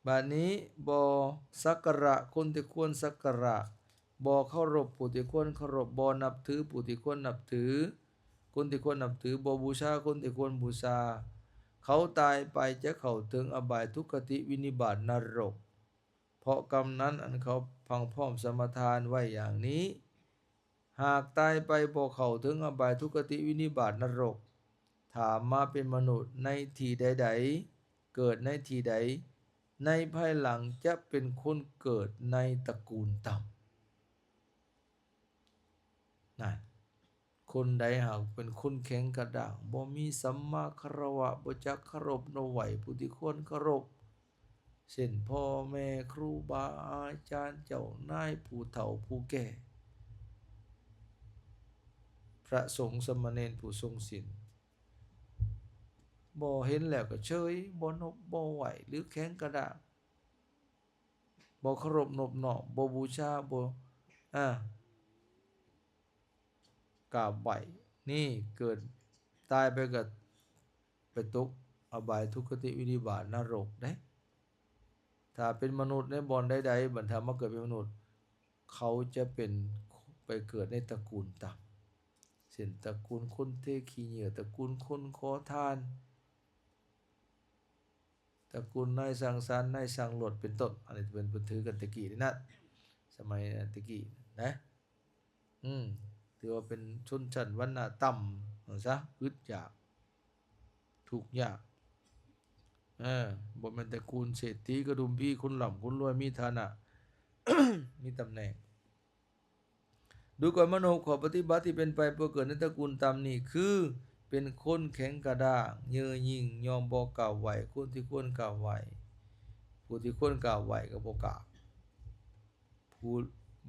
ບາດນີ້ ບໍ່ສັກກາລະຄົນທີ່ຄວນສັກກາລະ ບໍ່ເຄົາລົບຜູ້ທີ່ຄວນເຄົາລົບ ບໍ່ນັບຖືຜູ້ທີ່ຄວນນັບຖື ຄົນທີ່ຄວນນັບຖື ບໍ່ບູຊາຄົນທີ່ຄວນບູຊາ ເຂົາຕາຍໄປຈະເຂົ້າເຖິງອະບາຍ ທຸກຄະຕິ ວິນິບາດ ນະລົກ ເພາະກຳນັ້ນອັນເຂົາພັງພ້ອມສະມາທານໄວ້ຢ່າງນີ້ ຫາກຕາຍໄປບໍ່ເຂົ້າເຖິງອະບາຍ ທຸກຄະຕິ ວິນິບາດ ນະລົກ ຖ້າມາເປັນມະນຸດໃນທີ່ໃດໆ ເກີດໃນທີ່ໃດ ໃນພາຍຫຼັງຈະເປັນຄົນເກີດໃນຕະກູນຕ່ຳ. ນັ້ນ ຄົນໃດຫາກເປັນຄົນແຂງກະດ້າງ ບໍ່ມີສຳມາຄາລະວະ ບໍ່ຈັກເຄົາລົບນົບໄຫວ້ຜູ້ທີ່ຄວນເຄົາລົບ ເຊັ່ນ ພໍ່ແມ່ ຄູບາອາຈານ ເຈົ້ານາຍ ຜູ້ເຖົ້າຜູ້ແກ່ ພະສົງສາມະເນນຜູ້ຊົງສິນ ບໍ່ເຫັນແລ້ວກໍເຊີຍ ບໍ່ນົບບໍ່ໄຫວ້ ຫຼື ແຂງກະດ້າງ ບໍ່ເຄົາລົບນົບນ້ອມ ບໍ່ບູຊາ ບໍ່ ອາ ກາບໄຫວ້ ນີ້ເກີດຕາຍໄປກໍໄປຕົກອະບາຍ ທຸກຄະຕິ ວິນິບາດ ນະລົກເດ້. ຖ້າເປັນມະນຸດໃນບ່ອນໃດໆ ບັດຖ້າມາເກີດເປັນມະນຸດ ເຂົາຈະເປັນ ໄປເກີດໃນຕະກູນຕ່ຳ ເຊັ່ນ ຕະກູນຄົນເທຂີ້ເຫຍື້ອ ຕະກູນຄົນຂໍທານ ຕະກູນນາຍຊ່າງສານ ນາຍຊ່າງລົດ ເປັນຕົ້ນ. ອັນນີ້ເປັນ ເພິ່ນຖືກັນແຕ່ກີ້ນີ້ນະ ສະໄໝແຕ່ກີ້ນະ ອືມ ຖືວ່າເປັນຊົນຊັ້ນວັນນະຕ່ຳວ່າຊະ ອຶດຢາກ ທຸກຍາກ ເອີ ບໍ່ແມ່ນແຕ່ຄູນເສດຖີກະດຸມພີ ຄົນລ່ຳຄົນລວຍ ມີຖານະ ມີຕຳແໜ່ງ. ດູກ່ອນມະນຸດ ຂໍ້ປະຕິບັດທີ່ເປັນໄປເພື່ອເກີດໃນຕະກູນຕ່ຳນີ້ ຄືເປັນຄົນແຂງກະດ້າງ ເຍີຍິງ ຍອມບໍ່ກາບໄຫວ້ຄົນທີ່ຄວນກາບໄຫວ້ ຜູ້ທີ່ຄວນກາບໄຫວ້ກໍບໍ່ກາບ ຜູ້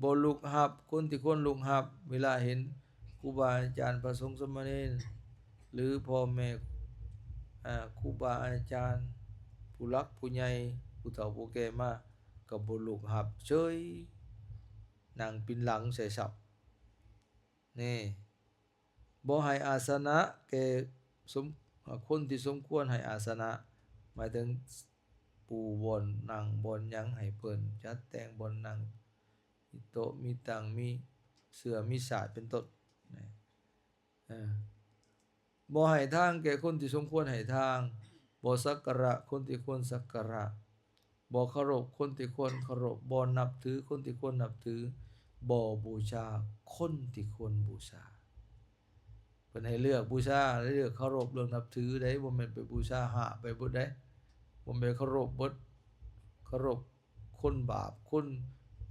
ບໍ່ລຸກຮັບຄົນທີ່ຄວນລຸກຮັບ ເວລາເຫັນຄູບາອາຈານ ພະສົງສາມະເນນ ຫຼື ພໍ່ແມ່ ອາ ຄູບາອາຈານ ຜູ້ຫຼັກຜູ້ໃຫຍ່ ຜູ້ເຖົ້າຜູ້ແກ່ມາ ກໍບໍ່ລຸກຮັບ ເຊີຍ ນັ່ງປິ່ນຫຼັງໃສ່ຊ້ຳ ນີ້ ບໍ່ໃຫ້ອາສະນະແກ່ສົມ ອາ ຄົນທີ່ສົມຄວນໃຫ້ອາສະນະ ໝາຍເຖິງປູ່ບ່ອນນັ່ງບ່ອນຫຍັງໃຫ້ເພິ່ນ ຈັດແຕ່ງບ່ອນນັ່ງ ມີໂຕະມີຕັ່ງ ມີເສື່ອມີສາດ ເປັນຕົ້ນ ເອີ ບໍ່ໃຫ້ທາງແກ່ຄົນທີ່ສົມຄວນໃຫ້ທາງ ບໍ່ສັກກາລະຄົນທີ່ຄວນສັກກາລະ ບໍ່ເຄົາລົບຄົນທີ່ຄວນເຄົາລົບ ບໍ່ນັບຖືຄົນທີ່ຄວນນັບຖື ບໍ່ບູຊາຄົນທີ່ຄວນບູຊາ. ເພິ່ນໃຫ້ເລືອກບູຊາ ເລືອກເຄົາລົບ ເລືອກນັບຖືໃດ໋ ບໍ່ແມ່ນໄປບູຊາຮ້າໄປເບິດໃດ໋ ບໍ່ແມ່ນເຄົາລົບເບິດ ເຄົາລົບຄົນບາບ ຄົນ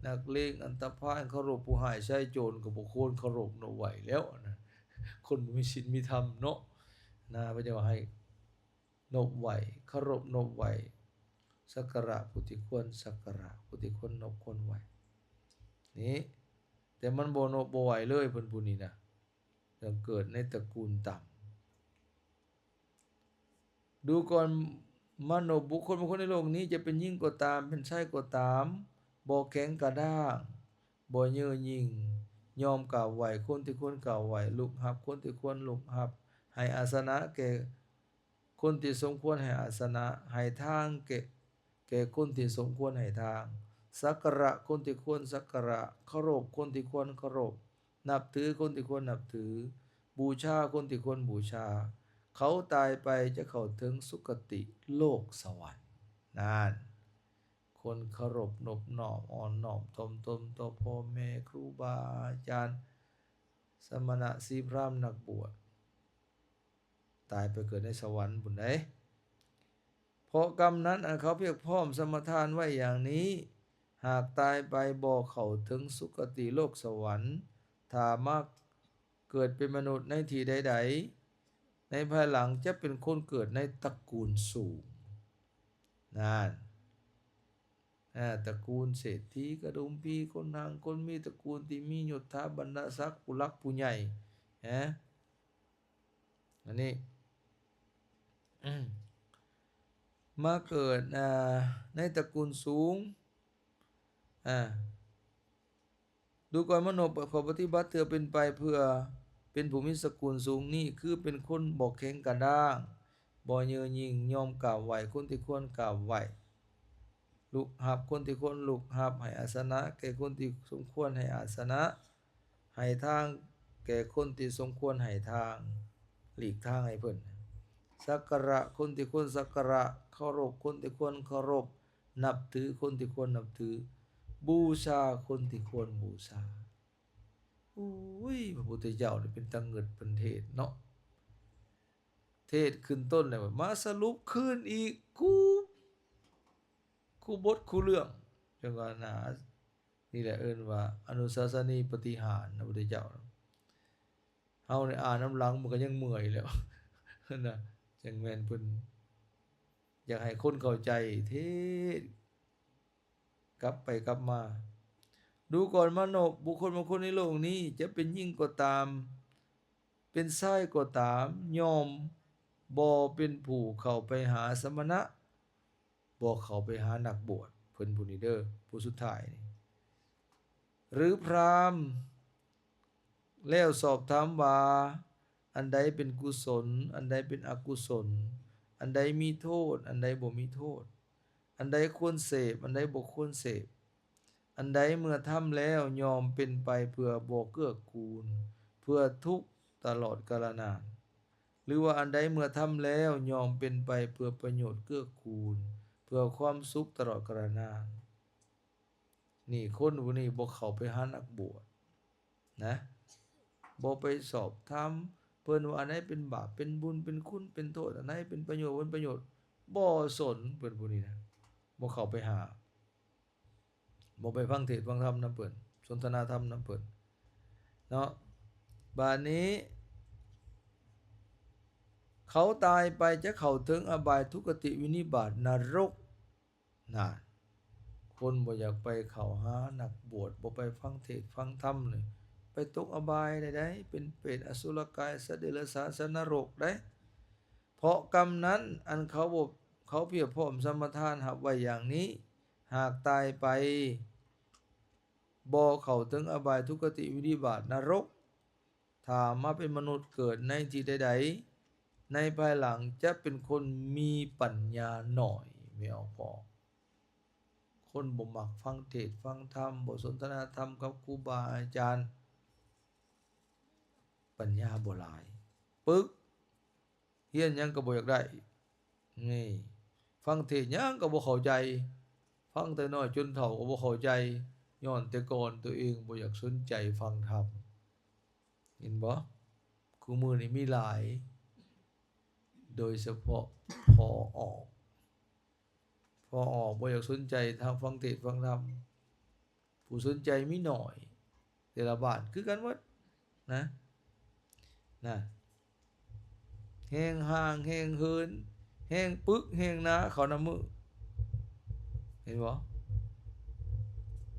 ນັກເລງອັນຕະພານ ເຄົາລົບຜູ້ຮ້າຍຊາຍໂຈນ ກໍບໍ່ຄວນເຄົາລົບນົບໄຫວ້ແລ້ວ ອັນນັ້ນ ຄົນບໍ່ມີສິນມີທຳເນາະ ນາ ເພິ່ນຈະວ່າໃຫ້ ນົບໄຫວ້ ເຄົາລົບນົບໄຫວ້ ສັກກາລະຜູ້ທີ່ຄວນສັກກາລະ ຜູ້ທີ່ຄວນນົບຄວນໄຫວ້ ນີ້ ແຕ່ມັນບໍ່ນົບບໍ່ໄຫວ້ເລີຍ ເພິ່ນຜູ້ນີ້ນະ ເລື່ອງເກີດໃນຕະກູນຕ່ຳ. ດູກ່ອນມະນຸດ ບຸກຄົນບາງຄົນໃນໂລກນີ້ ຈະເປັນຍິງກໍຕາມ ເປັນຊາຍກໍຕາມ ບໍ່ແຂງກະດ້າງ ບໍ່ເຍີຍິງ ຍອມກາບໄຫວ້ຄົນທີ່ຄວນກາບໄຫວ້ ລຸກຮັບຄົນທີ່ຄວນລຸກຮັບ ໃຫ້ອາສະນະແກ່ ຄົນທີ່ສົມຄວນໃຫ້ອາສະນະ ໃຫ້ທາງແກ່ ແກ່ຄົນທີ່ສົມຄວນໃຫ້ທາງ ສັກກາລະຄົນທີ່ຄວນສັກກາລະ, ເຄົາລົບຄົນທີ່ຄວນເຄົາລົບ, ນັບຖືຄົນທີ່ຄວນນັບຖື, ບູຊາຄົນທີ່ຄວນບູຊາ. ເຂົາຕາຍໄປຈະເຂົ້າເຖິງສຸຄະຕິໂລກສະຫວັນ. ນັ້ນ, ຄົນເຄົາລົບນົບນ້ອມ ອ່ອນນ້ອມຖ່ອມຕົນຕໍ່ພໍ່ແມ່ ຄູບາອາຈານ, ສະມະນະ ຊີພຣາມ ນັກບວດ. ຕາຍໄປເກີດໃນສະຫວັນພຸ້ນໃດ໋. ເພາະກຳນັ້ນ ອັນເຂົາພຽບພ້ອມສະມາທານໄວ້ຢ່າງນີ້, ຫາກຕາຍໄປບໍ່ເຂົ້າເຖິງສຸຄະຕິໂລກສະຫວັນ, ຖ້າມາເກີດເປັນມະນຸດໃນທີ່ໃດໆ, ໃນພາຍຫຼັງຈະເປັນຄົນເກີດໃນຕະກູນສູງ. ນັ້ນ. ອາ ຕະກູນເສດຖີກະດຸມພີ ຄົນຮັ່ງຄົນມີ, ຕະກູນທີ່ມີຍົດຖາບັນດາສັກ ຜູ້ຫຼັກຜູ້ໃຫຍ່ ຮະ ອັນນີ້ ມາເກີດ ອາ ໃນຕະກູນສູງ ອາ ດູກ່ອນມະນົບ ຂໍ້ປະຕິບັດເພື່ອເປັນໄປເພື່ອເປັນຜູ້ມີສະກຸນສູງນີ້ ຄືເປັນຄົນບໍ່ແຂງກະດ້າງ, ບໍ່ເຍີຍິງ, ຍອມກາບໄຫວ້ຄົນທີ່ຄວນກາບໄຫວ້, ລຸກຮັບຄົນທີ່ຄວນລຸກຮັບ, ໃຫ້ອາສະນະແກ່ຄົນທີ່ສົມຄວນໃຫ້ອາສະນະ, ໃຫ້ທາງແກ່ຄົນທີ່ສົມຄວນໃຫ້ທາງ, ຫຼີກທາງໃຫ້ເພິ່ນ, ສັກກາລະຄົນທີ່ຄວນສັກກາລະ, ເຄົາລົບຄົນທີ່ຄວນເຄົາລົບ, ນັບຖືຄົນທີ່ຄວນນັບຖື, ບູຊາຄົນທີ່ຄວນບູຊາ. ໂອ້ຍ ພະພຸດທະເຈົ້ານີ້ເປັນຕາງຶດເພິ່ນເທດເນາະ, ເທດຂຶ້ນຕົ້ນແລ້ວ ມາສະຫຼຸບຄືນອີກ ຄູ່ ຄູ່ບົດຄູ່ເລື່ອງ ຈັ່ງວ່ານະ. ນີ້ແຫຼະເອີ້ນວ່າອະນຸສາສະນີປະຕິຫານນະ ພະພຸດທະເຈົ້າ. ເຮົານີ້ອ່ານນຳຫຼັງມັນກໍຍັງເມື່ອຍແລ້ວນະ, ຈັ່ງແມ່ນເພິ່ນຢາກໃຫ້ຄົນເຂົ້າໃຈເທດກັບໄປກັບມາ. ດູກ່ອນມະນົບ, ບຸກຄົນບາງຄົນໃນໂລກນີ້ ຈະເປັນຍິງກໍຕາມ, ເປັນຊາຍກໍຕາມ, ຍ່ອມບໍ່ເປັນຜູ້ເຂົ້າໄປຫາສະມະນະ, ບໍ່ເຂົ້າໄປຫານັກບວດ, ເພິ່ນຜູ້ນີ້ເດີ, ຜູ້ສຸດທ້າຍນີ້ ຫຼື ພຣາມ ແລ້ວສອບຖາມວ່າ ອັນໃດເປັນກຸສົນ, ອັນໃດເປັນອະກຸສົນ, ອັນໃດມີໂທດ, ອັນໃດບໍ່ມີໂທດ, ອັນໃດຄວນເສບ, ອັນໃດບໍ່ຄວນເສບ, ອັນໃດເມື່ອທຳແລ້ວຍ່ອມເປັນໄປເພື່ອບໍ່ເກື້ອກູນ, ເພື່ອທຸກຕະຫຼອດກາລະນານ, ຫຼືວ່າອັນໃດເມື່ອທຳແລ້ວຍ່ອມເປັນໄປເພື່ອປະໂຫຍດເກື້ອກູນ, ເພື່ອຄວາມສຸກຕະຫຼອດກາລະນານ. ນີ້ຄົນຜູ້ນີ້ບໍ່ເຂົ້າໄປຫານັກບວດນະ, ບໍ່ໄປສອບຖາມເພິ່ນວ່າອັນໃດເປັນບາບເປັນບຸນເປັນຄຸນເປັນໂທດ, ອັນໃດເປັນປະໂຫຍດບໍ່ເປັນປະໂຫຍດ, ບໍ່ສົນເພິ່ນຜູ້ນີ້ນະ, ບໍ່ເຂົ້າໄປຫາ, ບໍ່ໄປຟັງເທດຟັງທຳນຳເພິ່ນ, ສົນທະນາທຳນຳເພິ່ນເນາະ. ບາດນີ້ ເຂົາຕາຍໄປຈະເຂົ້າເຖິງອະບາຍ, ທຸກກະຕິ, ວິນິບາດ, ນະລົກ. ນະ ຄົນບໍ່ຢາກໄປເຂົ້າຫານັກບວດ, ບໍ່ໄປຟັງເທດຟັງທຳເລີຍ, ໄປຕົກອະບາຍໄດ້ໃດ໋, ເປັນເປດ, ອະສຸລະກາຍ, ສັດເດຍລະສານ, ສັດນະລົກໄດ໋. ເພາະກຳນັ້ນ ອັນເຂົາບໍ່, ເຂົາພຽບພ້ອມສະມາທານຮັບໄວ້ຢ່າງນີ້, ຫາກຕາຍໄປ ບໍ່ເຂົ້າເຖິງອະບາຍ, ທຸກກະຕິ, ວິນິບາດ, ນະລົກ, ຖ້າມາເປັນມະນຸດເກີດໃນທີ່ໃດໆ, ໃນພາຍຫຼັງຈະເປັນຄົນມີປັນຍາໜ້ອຍ. ແມ່ນບໍ່? ຄົນບໍ່ມັກຟັງເທດຟັງທຳ, ບໍ່ສົນທະນາທຳກັບຄູບາອາຈານ, ປັນຍາບໍ່ຫຼາຍ, ປຶກ. ຮຽນຫຍັງກໍບໍ່ຢາກໄດ້. ນີ້ ຟັງເທດຫຍັງກໍບໍ່ເຂົ້າໃຈ, ຟັງແຕ່ນ້ອຍຈົນເຖົ້າກໍບໍ່ເຂົ້າໃຈ, ຍ້ອນແຕ່ກ່ອນຕົວເອງບໍ່ຢາກສົນໃຈຟັງທຳ. ເຫັນບໍ່? ຄູ່ມື້ນີ້ມີຫຼາຍ, ໂດຍສະເພາະພໍ່ອອກ. ພໍ່ອອກບໍ່ຢາກສົນໃຈທາງຟັງເທດຟັງທຳ, ຜູ້ສົນໃຈມີໜ້ອຍ, ແຕ່ລະບ້ານຄືກັນໝົດນະ, ນະ, ແຮ່ງຮ່າງແຮ່ງເຫີນ, ແຮ່ງປຶກແຮ່ງໜາເຂົ້ານຳມື້. ເຫັນບໍ່?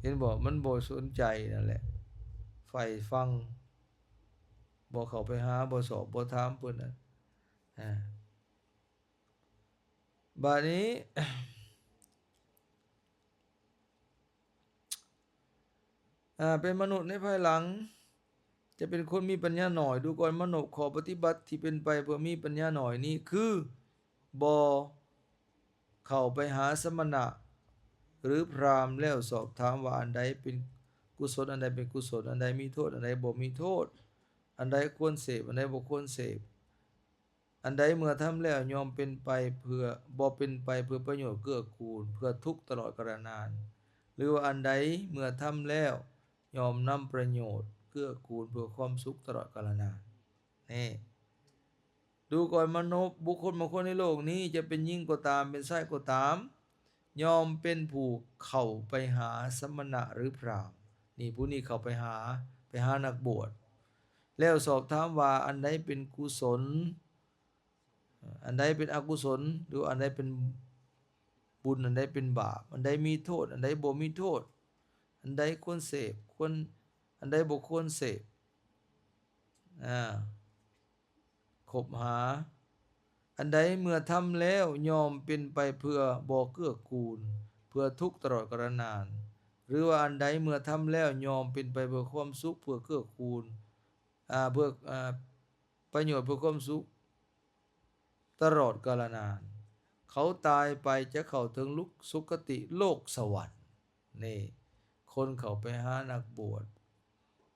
ເຫັນບໍ່? ມັນບໍ່ສົນໃຈນັ້ນແຫຼະ, ໃຝ່ຝັງ, ບໍ່ເຂົ້າໄປຫາ, ບໍ່ສອບ, ບໍ່ຖາມເພິ່ນນະ. ອາ ບາດນີ້ ອາ ເປັນມະນຸດໃນພາຍຫຼັງ ຈະເປັນຄົນມີປັນຍາໜ້ອຍ. ດູກ່ອນມະນົບ, ຂໍ້ປະຕິບັດທີ່ເປັນໄປເພື່ອມີປັນຍາໜ້ອຍນີ້ຄື ບໍ່ເຂົ້າໄປຫາສະມະນະ, ຫຼືພຣາມແລ້ວສອບຖາມວ່າ ອັນໃດເປັນກຸສົນ ອັນໃດເປັນອະກຸສົນ ອັນໃດມີໂທດ ອັນໃດບໍ່ມີໂທດ ອັນໃດຄວນເສບ ອັນໃດບໍ່ຄວນເສບ ອັນໃດເມື່ອທຳແລ້ວຍ່ອມເປັນໄປເພື່ອ ບໍ່ເປັນໄປເພື່ອປະໂຫຍດເກື້ອກູນ ເພື່ອທຸກຕະຫຼອດກາລະນານ ຫຼືວ່າອັນໃດເມື່ອທຳແລ້ວຍ່ອມນຳປະໂຫຍດເກື້ອກູນເພື່ອຄວາມສຸກຕະຫຼອດກາລະນານ. ນີ້ ດູກ່ອນມະນຸດ ບຸກຄົນບາງຄົນໃນໂລກນີ້ ຈະເປັນຍິງກໍຕາມ ເປັນຊາຍກໍຕາມ ຍ່ອມເປັນຜູ້ເຂົ້າໄປຫາສະມະນະ ຫຼື ພຣາມ. ນີ້ ຜູ້ນີ້ເຂົ້າໄປຫາ ໄປຫານັກບວດ ແລ້ວສອບຖາມວ່າ ອັນໃດເປັນກຸສົນ ອັນໃດເປັນອະກຸສົນ ຫຼື ອັນໃດເປັນບຸນ ອັນໃດເປັນບາບ ອັນໃດມີໂທດ ອັນໃດບໍ່ມີໂທດ ອັນໃດຄວນເສບ ຄວນ ອັນໃດບໍ່ຄວນເສບ ອາ ຄົບຫາ ອັນໃດເມື່ອທຳແລ້ວຍ່ອມເປັນໄປເພື່ອບໍ່ເກື້ອກູນ ເພື່ອທຸກຕະຫຼອດກາລະນານ ຫຼືວ່າອັນໃດເມື່ອທຳແລ້ວຍ່ອມເປັນໄປເພື່ອຄວາມສຸກ ເພື່ອເກື້ອກູນ ອາ ເພື່ອ ອາ ປະໂຫຍດ ເພື່ອຄວາມສຸກຕະຫຼອດກາລະນານ ເຂົາຕາຍໄປຈະເຂົ້າເຖິງລຸກ ສຸຄະຕິໂລກສະຫວັນ. ນີ້ ຄົນເຂົ້າໄປຫານັກບວດ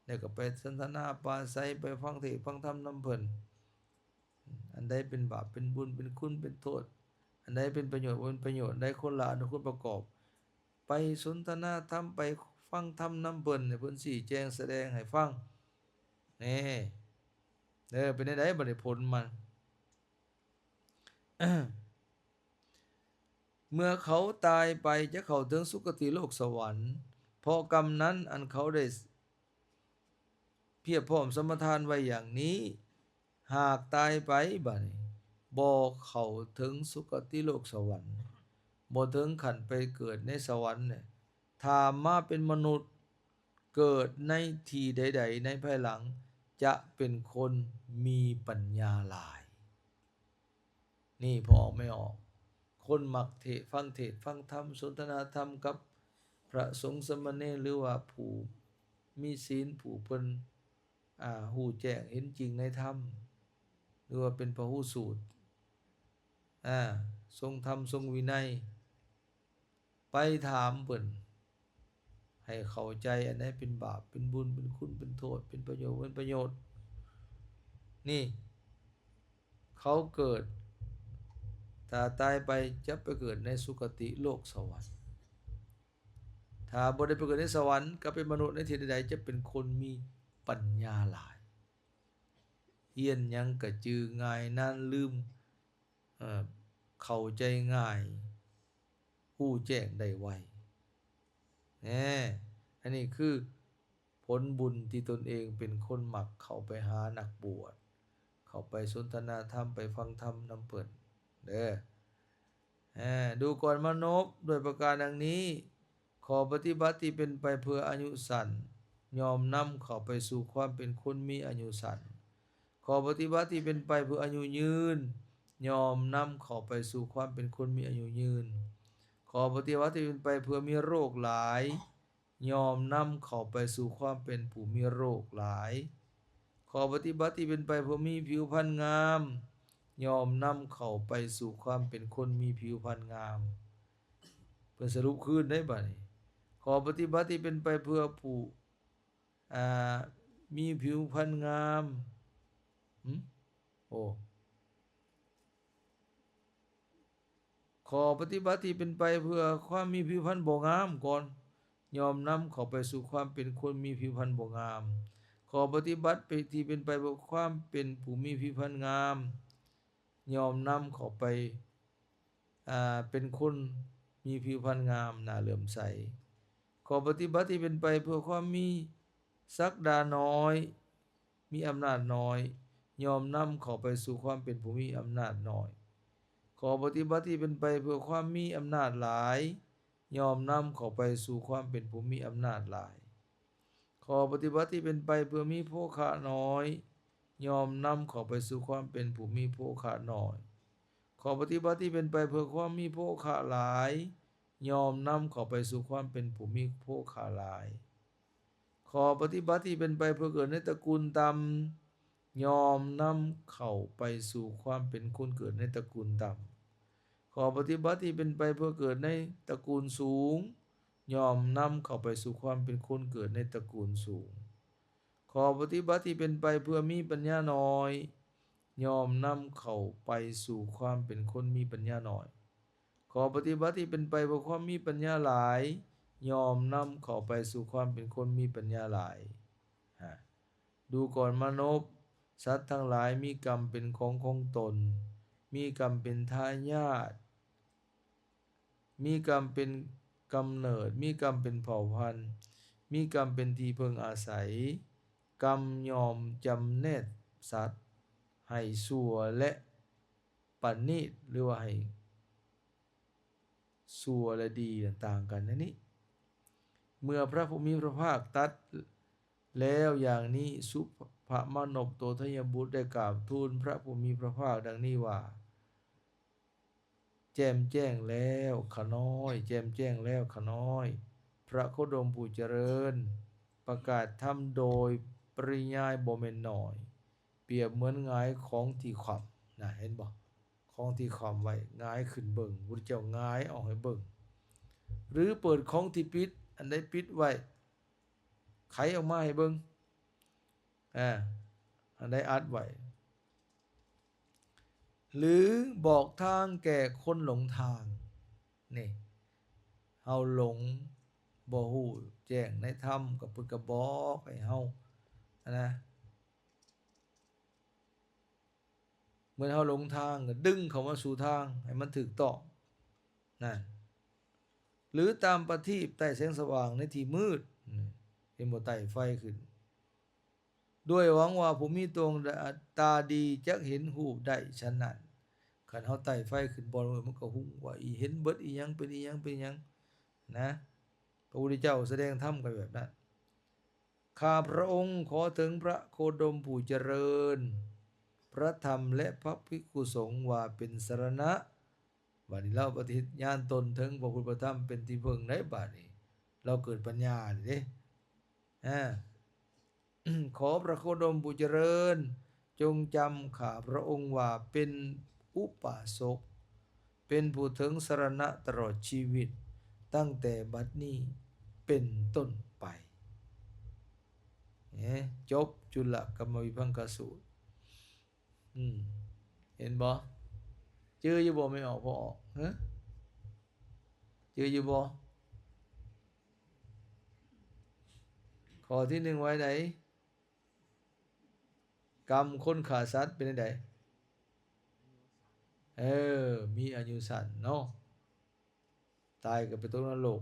ແລ້ວກໍໄປສົນທະນາປາໄສ ໄປຟັງເທດຟັງທຳນຳເພິ່ນ ອັນໃດເປັນບາບເປັນບຸນ ເປັນຄຸນເປັນໂທດ ອັນໃດເປັນປະໂຫຍດບໍ່ເປັນປະໂຫຍດ ໃດຄົນລະອັນ ຄົນປະກອບ ໄປສົນທະນາທຳ ໄປຟັງທຳນຳເພິ່ນ ໃຫ້ເພິ່ນຊີ້ແຈງສະແດງໃຫ້ຟັງ. ແນ່ ເອີ ເປັນແນວໃດບັດນີ້ຜົນມັນ? ເມື່ອເຂົາຕາຍໄປຈະເຂົ້າເຖິງສຸຄະຕິໂລກສະຫວັນ ເພາະກຳນັ້ນອັນເຂົາໄດ້ພຽບພ້ອມສະມາທານໄວ້ຢ່າງນີ້ ຫາກຕາຍໄປບາດນີ້ ບໍ່ເຂົ້າເຖິງສຸຄະຕິໂລກສະຫວັນ ບໍ່ເຖິງຂັ້ນໄປເກີດໃນສະຫວັນ ຖາມມາເປັນມະນຸດ ເກີດໃນທີ່ໃດໆໃນພາຍຫຼັງ ຈະເປັນຄົນມີປັນຍາຫຼາຍ. ນີ້ພໍອອກໄມ່ອອກ ຄົນມັກເທດ ຟັງເທດຟັງທຳ ສົນທະນາທຳກັບພະສົງສາມະເນນ ຫຼືວ່າຜູ້ມີສິນ ຜູ້ເພິ່ນ ອາ ຮູ້ແຈ້ງເຫັນຈິງໃນທຳ ຫຼືວ່າເປັນພະຫູສູດ ອາ ຊົງທຳຊົງວິໄນ ໄປຖາມເພິ່ນ ໃຫ້ເຂົ້າໃຈ ອັນໃດເປັນບາບ ເປັນບຸນ ເປັນຄຸນ ເປັນໂທດ ເປັນປະໂຫຍດ ເປັນປະໂຫຍດ ນີ້ ເຂົາເກີດ ຖ້າຕາຍໄປຈະໄປເກີດໃນສຸຄະຕິໂລກສະຫວັນ ຖ້າບໍ່ໄດ້ໄປເກີດໃນສະຫວັນ ກັບເປັນມະນຸດໃນທີ່ໃດໆ ຈະເປັນຄົນມີປັນຍາຫຼາຍ ຮຽນຫຍັງກະຈື່ງ່າຍ ນານລືມ ເຂົ້າໃຈງ່າຍ ຮູ້ແຈ້ງໄດ້ໄວ. ແນ່ ອັນນີ້ຄືຜົນບຸນທີ່ຕົນເອງເປັນຄົນມັກເຂົ້າໄປຫານັກບວດ ເຂົ້າໄປສົນທະນາທຳ ໄປຟັງທຳນຳເພິ່ນເດີ. ແນ່ ດູກ່ອນມະນຸດ ດ້ວຍປະການດັ່ງນີ້ ຂໍ້ປະຕິບັດທີ່ເປັນໄປເພື່ອອາຍຸສັ້ນ ຍ່ອມນຳເຂົ້າໄປສູ່ຄວາມເປັນຄົນມີອາຍຸສັ້ນ. ຂໍ້ປະຕິບັດທີ່ເປັນໄປເພື່ອອາຍຸຍືນ ຍ່ອມນຳເຂົ້າໄປສູ່ຄວາມເປັນຄົນມີອາຍຸຍືນ. ຂໍ້ປະຕິບັດທີ່ເປັນໄປເພື່ອມີໂລກຫຼາຍ ຍ່ອມນຳເຂົ້າໄປສູ່ຄວາມເປັນຜູ້ມີໂລກຫຼາຍ. ຂໍ້ປະຕິບັດທີ່ເປັນໄປເພື່ອມີຜິວພັນງາມ ຍ່ອມນຳເຂົ້າໄປສູ່ຄວາມເປັນຄົນມີຜິວພັນງາມ. ເພິ່ນສະຫຼຸບຄືນໄດ້ບາດນີ້ ຂໍ້ປະຕິບັດທີ່ເປັນໄປເພື່ອຜູ້ ອາ ມີຜິວພັນງາມ ຫຶ? ໂອ້ ຂໍ້ປະຕິບັດທີ່ເປັນໄປເພື່ອຄວາມມີຜິວພັນບໍ່ງາມກ່ອນ ຍ່ອມນຳເຂົ້າໄປສູ່ຄວາມເປັນຄົນມີຜິວພັນບໍ່ງາມ. ຂໍ້ປະຕິບັດທີ່ເປັນໄປເພື່ອຄວາມເປັນຜູ້ມີຜິວພັນງາມ ຍ່ອມນຳເຂົ້າໄປ ອາ ເປັນຄົນມີຜິວພັນງາມ ໜ້າເຫຼື້ອມໃສ. ຂໍ້ປະຕິບັດທີ່ເປັນໄປເພື່ອຄວາມມີສັກດານ້ອຍ ມີອຳນາດນ້ອຍ ຍ່ອມນຳເຂົ້າໄປສູ່ຄວາມເປັນຜູ້ມີອຳນາດນ້ອຍ. ຂໍ້ປະຕິບັດທີ່ເປັນໄປເພື່ອຄວາມມີອຳນາດຫຼາຍ ຍ່ອມນຳເຂົ້າໄປສູ່ຄວາມເປັນຜູ້ມີອຳນາດຫຼາຍ. ຂໍ້ປະຕິບັດທີ່ເປັນໄປເພື່ອມີໂພຄະນ້ອຍ ຍ່ອມນຳເຂົ້າໄປສູ່ຄວາມເປັນຜູ້ມີໂພຄະນ້ອຍ. ຂໍ້ປະຕິບັດທີ່ເປັນໄປເພື່ອຄວາມມີໂພຄະຫຼາຍ ຍ່ອມນຳເຂົ້າໄປສູ່ຄວາມເປັນຜູ້ມີໂພຄະຫຼາຍ. ຂໍ້ປະຕິບັດທີ່ເປັນໄປເພື່ອເກີດໃນຕະກູນຕ່ຳ ຍ່ອມນຳເຂົ້າໄປສູ່ຄວາມເປັນຄົນເກີດໃນຕະກູນຕ່ຳ. ຂໍ້ປະຕິບັດທີ່ເປັນໄປເພື່ອເກີດໃນຕະກູນສູງ ຍ່ອມນຳເຂົ້າໄປສູ່ຄວາມເປັນຄົນເກີດໃນຕະກູນສູງ. ຂໍ້ປະຕິບັດທີ່ເປັນໄປເພື່ອມີປັນຍານ້ອຍ ຍ່ອມນຳເຂົ້າໄປສູ່ຄວາມເປັນຄົນມີປັນຍານ້ອຍ. ຂໍ້ປະຕິບັດທີ່ເປັນໄປເພື່ອຄວາມມີປັນຍາຫຼາຍ ຍ່ອມນຳເຂົ້າໄປສູ່ຄວາມເປັນຄົນມີປັນຍາຫຼາຍ. ຮະ ດູກ່ອນມະນົບ, ສັດທັງຫຼາຍມີກຳເປັນຂອງຂອງຕົນ, ມີກຳເປັນທາຍາດ, ມີກຳເປັນກຳເນີດ, ມີກຳເປັນເຜົ່າພັນ, ມີກຳເປັນທີ່ເພິ່ງອາໄສ. ກຳຍ່ອມຈຳແນກສັດໃຫ້ຊົ່ວ ແລະ ປະນີດ ຫຼືວ່າໃຫ້ຊົ່ວ ແລະ ດີນັ້ນຕ່າງກັນໃນນີ້. ເມື່ອພະຜູ້ມີພະພາກຕັດແລ້ວຢ່າງນີ້, ສຸພະມານົບໂຕໄທຍະບຸດໄດ້ກາບທູນພະຜູ້ມີພະພາກດັ່ງນີ້ວ່າ, ແຈ່ມແຈ້ງແລ້ວຂ້ານ້ອຍ, ແຈ່ມແຈ້ງແລ້ວຂ້ານ້ອຍ. ພະໂຄດົມຜູ້ຈະເລີນ ປະກາດທຳໂດຍປະລິຍາຍບໍ່ແມ່ນໜ້ອຍ, ປຽບເໝືອນຫງາຍຂອງທີ່ຂວ້ຳ. ນະ ເຫັນບໍ່? ຂອງທີ່ຂວ້ຳໄວ້ ຫງາຍຂຶ້ນເບິ່ງ, ພຸດທະເຈົ້າຫງາຍອອກໃຫ້ເບິ່ງ. ຫຼືເປີດຂອງທີ່ປິດ, ອັນໃດປິດໄວ້ ໄຂອອກມາໃຫ້ເບິ່ງ. ອາ ອັນໃດອັດໄວ້. ຫຼືບອກທາງແກ່ຄົນຫຼົງທາງ. ນີ້ ເຮົາຫຼົງ ບໍ່ຮູ້ແຈ້ງໃນທຳ ກໍເພິ່ນກໍບອກໃຫ້ເຮົາ ຫັ້ນນະ. ເມື່ອເຮົາຫຼົງທາງ ກໍດຶງເຂົ້າມາສູ່ທາງໃຫ້ມັນຖືກຕ້ອງ ນັ້ນ. ຫຼືຕາມປະທີບໃຕ້ແສງສະຫວ່າງໃນທີ່ມືດ. ເຫັນບໍ່? ໄຕ່ໄຟຂຶ້ນ ດ້ວຍຫວັງວ່າຜູ້ມີດວງຕາດີຈັກເຫັນຮູບໄດ້. ສະນັ້ນ ຄັນເຮົາໄຕ່ໄຟຂຶ້ນບ່ອນ ມັນກໍຮູ້ວ່າອີ ເຫັນເບິດ ອີຫຍັງເປັນອີຫຍັງ ເປັນອີຫຍັງນະ. ພະພຸດທະເຈົ້າສະແດງທຳກໍແບບນັ້ນ. ຂ້າພະອົງຂໍເຖິງພະໂຄດົມຜູ້ຈະເລີນ, ພະທຳ ແລະ ພະພິກຂຸສົງວ່າເປັນສະລະນະ. ບາດນີ້ລາວປະຕິຍານຕົນເຖິງພະພຸດພະທຳເປັນທີ່ເພິ່ງໄດ້. ບາດນີ້ລາວເກີດປັນຍາເດ້. ອາ ຂໍພະໂຄດົມຜູ້ຈະເລີນ ຈົ່ງຈຳຂ້າພະອົງວ່າເປັນອຸປາສົກ, ເປັນຜູ້ເຖິງສະລະນະຕະຫຼອດຊີວິດ, ຕັ້ງແຕ່ບັດນີ້ເປັນຕົ້ນໄປ. ເອີ ຈົບຈຸລະກຳມະວິພັງຄະສູດ. ອືມ ເຫັນບໍ່? ຈື່ຢູ່ບໍ່ ແມ່ອອກ ພໍ່ອອກ? ຮະ? ຈື່ຢູ່ບໍ່? ຂໍ້ທີໜຶ່ງວ່າໃດ? ກຳຄົນຂ້າສັດເປັນຈັ່ງໃດ? ເອີ ມີອາຍຸສັ້ນເນາະ, ຕາຍກໍໄປຕົກນະລົກ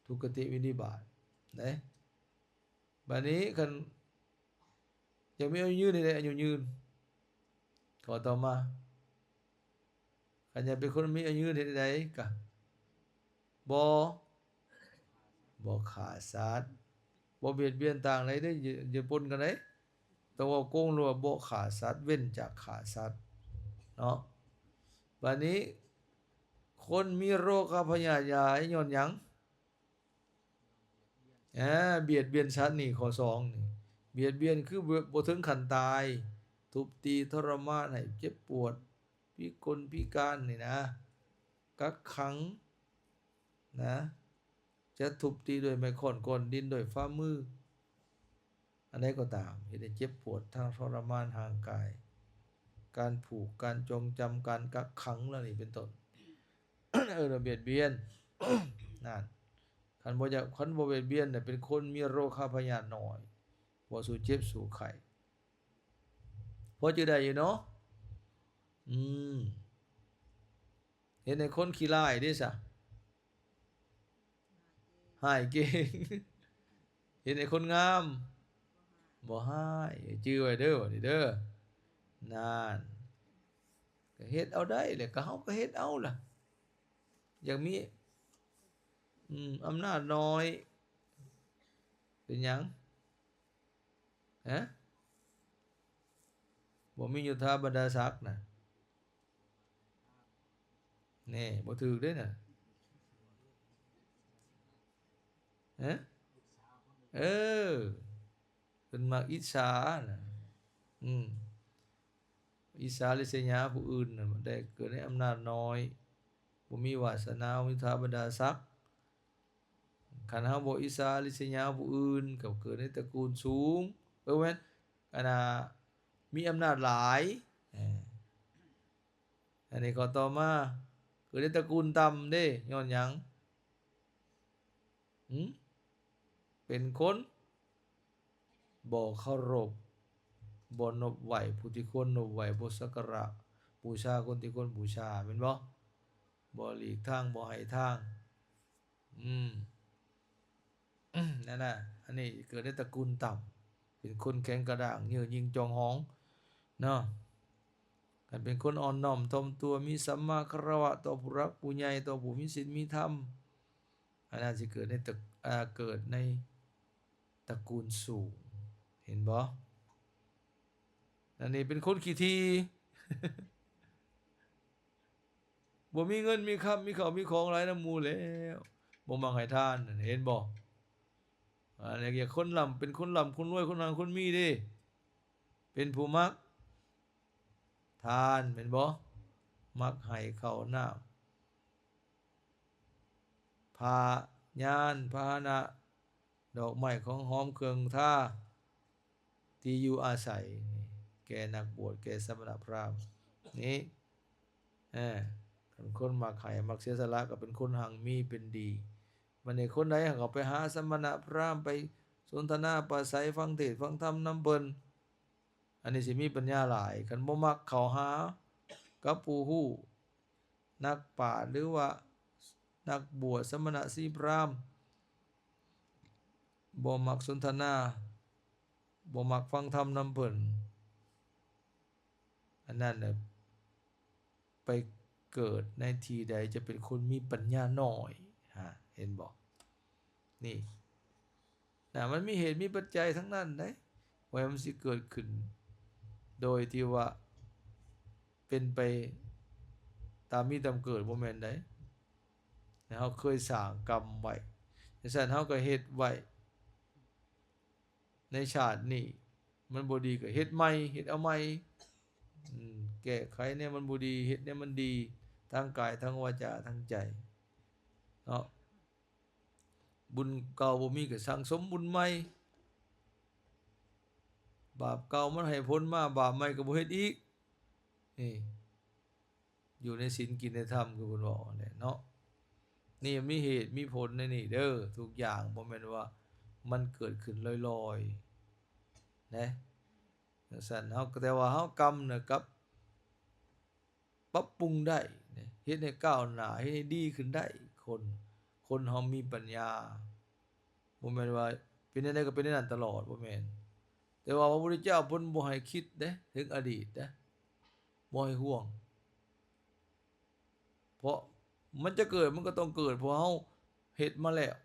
ທຸກຄະຕິວິນິບາດເດ້. ບາດນີ້ຄັນຢາກມີອາຍຸຍືນ ເຮັດໃດອາຍຸຍືນ? ຂໍ້ຕໍ່ມາ ຄັນຢາກເປັນຄົນມີອາຍຸຍືນ ເຮັດໃດ? ກະບໍ່ ບໍ່ຂ້າສັດ, ບໍ່ບຽດບຽນຕ່າງໃດເດ້. ຢ່າ ຢ່າປົນກັນເດ້, ຕ້ອງເວົ້າກົງ ຫຼືວ່າບໍ່ຂ້າສັດ, ເວັ້ນຈາກຂ້າສັດເນາະ. ບາດນີ້ ຄົນມີໂລຄາພະຍາດຫຼາຍຍ້ອນຫຍັງ? ອາ ບຽດບຽນສັດນີ້ ຂໍ້ສອງນີ້ ບຽດບຽນຄືບໍ່ ບໍ່ເຖິງຂັ້ນຕາຍ, ທຸບຕີທໍລະມານໃຫ້ເຈັບປວດ, ພິກົນພິການນີ້ນະ, ກັກຂັງນະ, ຈະທຸບຕີດ້ວຍໄມ້ຄ້ອນ, ກ້ອນດິນ, ດ້ວຍຝ່າມື, ອັນໃດກໍຕາມ ເຮັດໃຫ້ເຈັບປວດທາງທໍລະມານຮ່າງກາຍ, ການຜູກ, ການຈອງຈຳ, ການກັກຂັງ ເຫຼົ່ານີ້ເປັນຕົ້ນ, ເອີ້ນວ່າບຽດບຽນ. ນັ້ນ ຄັນບໍ່ຢາກ ຄັນບໍ່ບຽດບຽນນະ ເປັນຄົນມີໂລຄາພະຍາດໜ້ອຍ, ບໍ່ສູ້ເຈັບສູ້ໄຂ້. ພໍຈື່ໄດ້ຢູ່ເນາະ? ອືມ ເຮັດໃຫ້ຄົນຂີ້ລ້າຍເດ້ຊະ, ຮ້າຍເກັ່ງ. ເຮັດໃຫ້ຄົນງາມ ບໍ່ຮ້າຍ, ຈື່ໄວ້ເດີ ບັດນີ້ເດີ. ນັ້ນ ກໍເຮັດເອົາໄດ້ແຫຼະ, ກໍເຮົາກໍເຮັດເອົາລະ. ຢາກມີ ອືມ ອຳນາດໜ້ອຍ ເປັນຫຍັງ? ຮະ? ບໍ່ມີຍົດຖາບັນດາສັກນະ. ແນ່ ບໍ່ຖືກເດ້ນະ. ຮະ? ເອີ ເພິ່ນມັກອິດສານະ. ອືມ. ອິດສາລິດສະຍາຜູ້ອື່ນນັ້ນ ໄດ້ເກີດໃນອຳນາດນ້ອຍ ບໍ່ມີວາສະໜາ ບໍ່ມີຖາບັນດາສັກ. ຄັນເຮົາບໍ່ອິດສາລິດສະຍາຜູ້ອື່ນ ກໍເກີດໃນຕະກູນສູງ ເອີ ແມ່ນ ອັນນ່າ ມີອຳນາດຫຼາຍ. ເອີ ອັນນີ້ຂໍ້ຕໍ່ມາ ເກີດໃນຕະກູນຕ່ຳເດ້ ຍ້ອນຫຍັງ? ຫື? ເປັນຄົນບໍ່ເຄົາລົບ ບໍ່ນົບໄຫວ້ຜູ້ທີ່ຄວນນົບໄຫວ້ ບໍ່ສັກກາລະບູຊາຄົນທີ່ຄວນບູຊາ ແມ່ນບໍ່? ບໍ່ຫຼີກທາງ ບໍ່ໃຫ້ທາງ. ອືມ ນັ້ນນະ ອັນນີ້ເກີດໃນຕະກູນຕ່ຳ ເປັນຄົນແຂງກະດ້າງ ເຍີ້ຍິງຈອງຫອງເນາະ. ຄັນເປັນຄົນອ່ອນນ້ອມຖ່ອມຕົວ ມີສຳມາຄາລະວະຕໍ່ຜູ້ຫຼັກຜູ້ໃຫຍ່ ຕໍ່ຜູ້ມີສິນມີທຳ ອັນນັ້ນຊິເກີດໃນຕະ ເກີດໃນຕະກູນສູງ ເຫັນບໍ່? ອັນນີ້ເປັນຄົນຂີ້ຖີ່ ບໍ່ມີເງິນມີຄຳ ມີເຂົ້າມີຂອງຫຼາຍນຳໝູ່ແລ້ວ ບໍ່ມັກໃຫ້ທານ ເຫັນບໍ່? ອັນນີ້ຢາກຄົນລ່ຳ ເປັນຄົນລ່ຳຄົນລວຍ ຄົນຮັ່ງຄົນມີເດ້ ເປັນຜູ້ມັກທານ ແມ່ນບໍ່? ມັກໃຫ້ເຂົ້ານ້ຳ ຜ້າຍານພາຫະນະ ດອກໄມ້ຂອງຫອມເຄື່ອງທາ ທີ່ຢູ່ອາໄສ ແກ່ນັກບວດ ແກ່ສະມະນະພຣາມນີ້. ເອີ ຄັນຄົນມັກໃຫ້ ມັກເສຍສະຫຼະ ກໍເປັນຄົນຮັ່ງມີເປັນດີ. ບັດນີ້ຄົນໃດເຮົາກໍໄປຫາສະມະນະພຣາມ ໄປສົນທະນາປາໄສ ຟັງເທດຟັງທຳນຳເພິ່ນ ອັນນີ້ຊິມີປັນຍາຫຼາຍ. ຄັນບໍ່ມັກເຂົ້າຫາກັບຜູ້ຮູ້ ນັກປາດ ຫຼືວ່ານັກບວດສະມະນະຊີພຣາມ ບໍ່ມັກສົນທະນາ ບໍ່ມັກຟັງທຳນຳເພິ່ນ ອັນນັ້ນນະ ໄປເກີດໃນທີ່ໃດຈະເປັນຄົນມີປັນຍາໜ້ອຍ ຫາ ເຫັນບໍ່? ນີ້ນະ ມັນມີເຫດມີປັດໄຈທັງນັ້ນເດ້ ວ່າມັນຊິເກີດຂຶ້ນໂດຍທີ່ວ່າເປັນໄປຕາມມີຕາມເກີດ ບໍ່ແມ່ນໃດ໋. ເຮົາເຄີຍສ້າງກຳໄວ້ ຈັ່ງຊັ້ນເຮົາກໍເຮັດໄວ້ ໃນຊາດນີ້ມັນບໍ່ດີກໍເຮັດໃໝ່ ເຮັດເອົາໃໝ່ ອືມ ແກ້ໄຂແນວມັນບໍ່ດີ ເຮັດແນວມັນດີ ທັງກາຍ ທັງວາຈາ ທັງໃຈເນາະ. ບຸນເກົ່າບໍ່ມີກໍສັ່ງສົມບຸນໃໝ່ ບາບເກົ່າມັນໃຫ້ຜົນມາ ບາບໃໝ່ກໍບໍ່ເຮັດອີກ ນີ້ ຢູ່ໃນສິນກິນໃນທຳ ຄືເພິ່ນເວົ້າຫັ້ນແຫຼະເນາະ. ນີ້ມີເຫດມີຜົນໃນນີ້ເດີ ທຸກຢ່າງບໍ່ແມ່ນວ່າມັນເກີດຂຶ້ນລອຍໆນະ ຈັ່ງຊັ້ນເຮົາ ແຕ່ວ່າເຮົາກຳນະ ກັບປັບປຸງໄດ້ນະ ເຮັດໃຫ້ກ້າວໜ້າ ເຮັດໃຫ້ດີຂຶ້ນໄດ້. ຄົນ ຄົນເຮົາມີປັນຍາ ບໍ່ແມ່ນວ່າເປັນແນວໃດກໍເປັນແນວນັ້ນຕະຫຼອດ ບໍ່ແມ່ນ. ແຕ່ວ່າພະພຸດທະເຈົ້າເພິ່ນບໍ່ໃຫ້ຄິດເດ້ ເຖິງອະດີດເດ້ ບໍ່ໃຫ້ຫ່ວງ ເພາະມັນຈະເກີດ ມັນກໍຕ້ອງເກີດ ເພາະເຮົາເຮັດມາແລ້ວ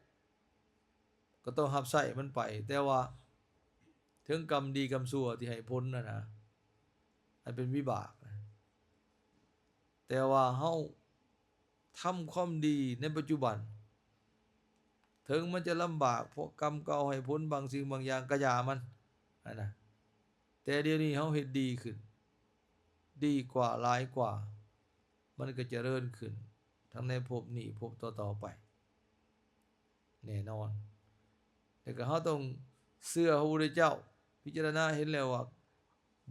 ກໍຕ້ອງຮັບໃຊ້ມັນໄປ. ແຕ່ວ່າເຖິງກຳດີກຳຊົ່ວທີ່ໃຫ້ຜົນນັ້ນນະ ອັນເປັນວິບາກນະ ແຕ່ວ່າເຮົາ ທຳຄວາມດີໃນປັດຈຸບັນ ເຖິງມັນຈະລຳບາກ ເພາະກຳເກົ່າໃຫ້ຜົນບາງສິ່ງບາງຢ່າງ ກະຢ່າມັນຫັ້ນນະ ແຕ່ດຽວນີ້ເຮົາເຮັດດີຂຶ້ນ ດີກວ່າ ຫຼາຍກວ່າ ມັນກໍຈະເລີນຂຶ້ນ ທັງໃນພົບນີ້ ພົບຕໍ່ໆໄປ ແນ່ນອນ. ແລ້ວກໍເຮົາຕ້ອງເຊື່ອພະພຸດທະເຈົ້າ ພິຈາລະນາເຫັນແລ້ວວ່າ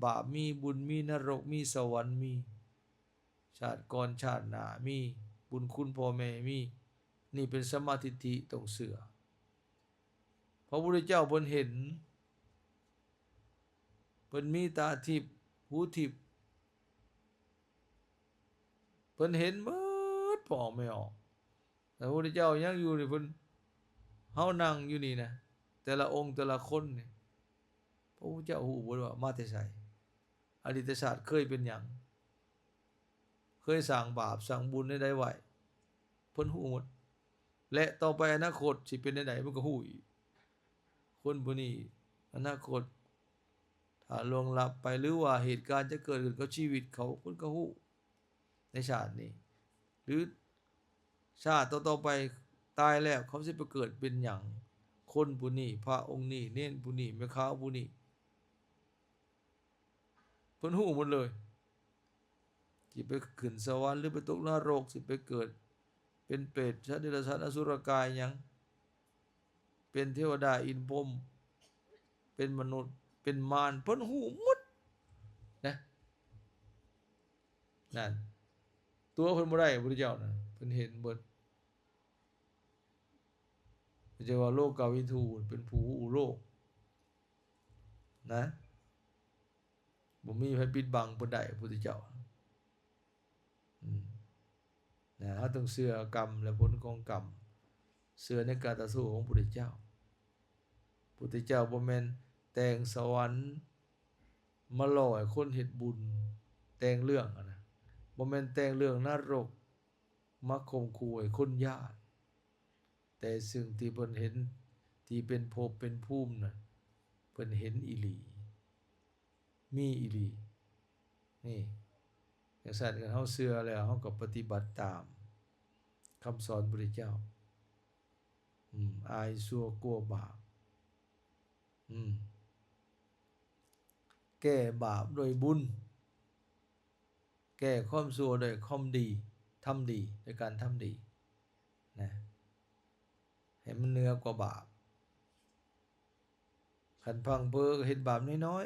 ບາບມີ ບຸນມີ ນະລົກມີ ສະຫວັນມີ ຊາດກ່ອນຊາດໜ້າມີ ບຸນຄຸນພໍ່ແມ່ມີ. ນີ້ເປັນສຳມາທິດຖິ ຕ້ອງເຊື່ອ. ພະພຸດທະເຈົ້າເພິ່ນເຫັນ ເພິ່ນມີຕາທິບ ຫູທິບ ເພິ່ນເຫັນໝົດ ພໍ່ອອກແມ່ອອກ. ແຕ່ພະພຸດທະເຈົ້າຍັງຢູ່ນີ້ ເພິ່ນ ເຮົານັ່ງຢູ່ນີ້ນະ ແຕ່ລະອົງແຕ່ລະຄົນນີ້ ພະພຸດທະເຈົ້າຮູ້ເບິດວ່າມາແຕ່ໃສ ອະດີດຕະຊາດເຄີຍເປັນຫຍັງ ເຄີຍສ້າງບາບສ້າງບຸນແນວໃດໄວ້ ເພິ່ນຮູ້ໝົດ ແລະ ຕໍ່ໄປອະນາຄົດຊິເປັນແນວໃດ ເພິ່ນກໍຮູ້ອີກ. ຄົນຜູ້ນີ້ອະນາຄົດ ຖ້າລ່ວງລັບໄປ ຫຼືວ່າເຫດການຈະເກີດຂຶ້ນກັບຊີວິດເຂົາ ເພິ່ນກໍຮູ້ໃນຊາດນີ້ ຫຼືຊາດຕໍ່ໆໄປ ຕາຍແລ້ວເຂົາຊິໄປເກີດເປັນຫຍັງ ຄົນຜູ້ນີ້ ພະອົງນີ້ ເນນຜູ້ນີ້ ແມ່ຂາວຜູ້ນີ້ ເພິ່ນຮູ້ໝົດເລີຍ. ຊິໄປຂຶ້ນສະຫວັນ ຫຼື ໄປຕົກນະລົກ ຊິໄປເກີດເປັນເປດ ສັດເດຍລະສານ ອະສຸລະກາຍຫຍັງ ເປັນເທວະດາ ອິນພົມ ເປັນມະນຸດ ເປັນມານ ເພິ່ນຮູ້ໝົດນະ. ນັ້ນ ຕົວະເພິ່ນບໍ່ໄດ້ ພະພຸດທະເຈົ້ານະ ເພິ່ນເຫັນເບິດ. ເພິ່ນຈະວ່າໂລກາວິທູ ເປັນຜູ້ຮູ້ໂລກນະ ບໍ່ມີໃຜປິດບັງເພິ່ນໄດ້ ພະພຸດທະເຈົ້າ. ອືມ ນະ ເຮົາຕ້ອງເຊື່ອກຳ ແລະ ຜົນຂອງກຳ, ເຊື່ອໃນການຕັດສູ້ຂອງພະພຸດທະເຈົ້າ. ພະພຸດທະເຈົ້າບໍ່ແມ່ນແຕ່ງສະຫວັນມາຫຼໍ່ໃຫ້ຄົນເຮັດບຸນ, ແຕ່ງເລື່ອງຫັ້ນນະ, ບໍ່ແມ່ນແຕ່ງເລື່ອງນະລົກມາຂົ່ມຂູ່ໃຫ້ຄົນຢ້ານ, ແຕ່ສິ່ງທີ່ເພິ່ນເຫັນ ທີ່ເປັນພົບເປັນພູມນະ ເພິ່ນເຫັນອີ່ຫຼີ. ມີອີ່ຫຼີ. ນີ້ ຈັ່ງຊັ້ນ ຄັນເຮົາເຊື່ອແລ້ວ ເຮົາກໍປະຕິບັດຕາມຄຳສອນພະພຸດທະເຈົ້າ. ອືມ ອາຍຊົ່ວກົວບາບ. ອືມ ແກ້ບາບດ້ວຍບຸນ, ແກ້ຄວາມຊົ່ວດ້ວຍຄວາມດີ, ທຳດີ ດ້ວຍການທຳດີນະ ໃຫ້ມັນເໜືອກວ່າບາບ. ຄັນພັ່ງເພີເຮັດບາບນ້ອຍ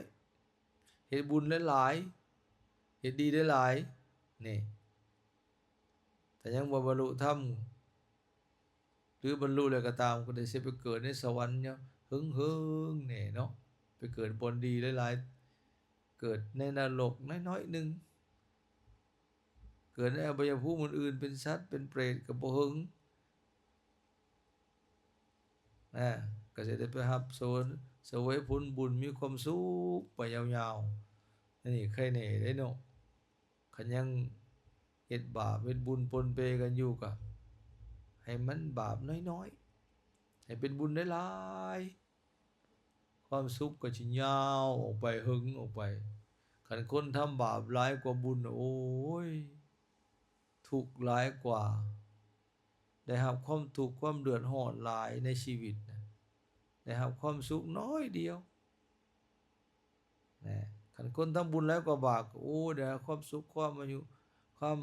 ໆ, ເຮັດບຸນຫຼາຍໆ, ເຮັດດີຫຼາຍໆ ນີ້ ແຕ່ຍັງບໍ່ບັນລຸທຳ ຫຼື ບັນລຸແລ້ວກໍຕາມ, ກໍໄດ້ຊິໄປເກີດໃນສະຫວັນຍາວເຫິງໆ ແດ່ເນາະ, ໄປເກີດບ່ອນດີຫຼາຍໆ, ເກີດໃນນະລົກນ້ອຍໆໜຶ່ງ, ເກີດໃນອະບາຍະພູມອື່ນໆ ເປັນສັດເປັນເປດກໍບໍ່ເຫິງ. ອາ ກໍຊິໄດ້ໄປຮັບສະເຫວີຍ ສະເຫວີຍຜົນບຸນ ມີຄວາມສຸກໄປຍາວໆ. ອັນນີ້ໄຄແນ່ເດ້ເນາະ. ຄັນຍັງເຮັດບາບເຮັດບຸນປົນເປກັນຢູ່ ກໍໃຫ້ມັນບາບນ້ອຍໆ ໃຫ້ເປັນບຸນຫຼາຍໆ. ຄວາມສຸກກໍຊິຍາວອອກໄປ ເຫິງອອກໄປ. ຄັນຄົນທຳບາບຫຼາຍກວ່າບຸນ ໂອ້ຍ ທຸກຫຼາຍກວ່າ, ໄດ້ຮັບຄວາມທຸກຄວາມເດືອດຮ້ອນຫຼາຍໃນຊີວິດນະ, ໄດ້ຮັບຄວາມສຸກໜ້ອຍດຽວນະ. ຄັນຄົນທຳບຸນຫຼາຍກວ່າບາບ ໂອ້ ໄດ້ຮັບຄວາມສຸກ ຄວາມອາຍຸ ຄວາມ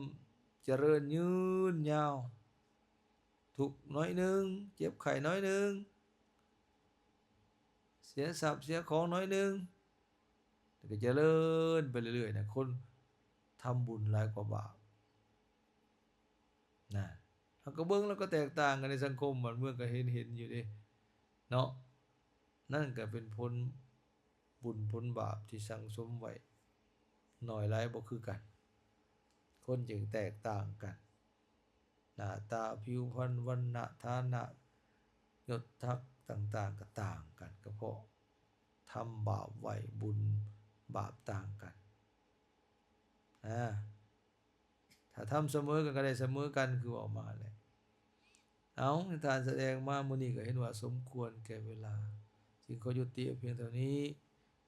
ຈະເລີນຍືນຍາວ. ທຸກໜ້ອຍໜຶ່ງ, ເຈັບໄຂ້ໜ້ອຍໜຶ່ງ, ເສຍຊັບເສຍຂອງໜ້ອຍໜຶ່ງ, ແລ້ວກໍຈະເລີນໄປເລື້ອຍໆນະ. ຄົນທຳບຸນຫຼາຍກວ່າບາບນະ, ເຮົາກໍເບິ່ງແລ້ວກໍແຕກຕ່າງກັນໃນສັງຄົມບ້ານເມືອງ ກໍເຫັນ ເຫັນຢູ່ເດ້ເນາະ. ນັ້ນກໍເປັນຜົນບຸນຜົນບາບທີ່ສັ່ງສົມໄວ້ ໜ້ອຍຫຼາຍບໍ່ຄືກັນ, ຄົນຈຶ່ງແຕກຕ່າງກັນ. ໜ້າຕາ, ຜິວພັນ, ວັນນະ, ຖານະ, ຍົດຖະຕ່າງໆ ກໍຕ່າງກັນ ກໍເພາະທຳບາບໄວ້, ບຸນບາບຕ່າງກັນ. ອາ ຖ້າທຳສະເໝີກັນ ກໍໄດ້ສະເໝີກັນ ຄືເວົ້າມາແຫຼະ. ເອົາ ນິທານສະແດງມາມື້ນີ້ ກໍເຫັນວ່າສົມຄວນແກ່ເວລາ, ຈຶ່ງຂໍຍຸຕິພຽງເທົ່ານີ້.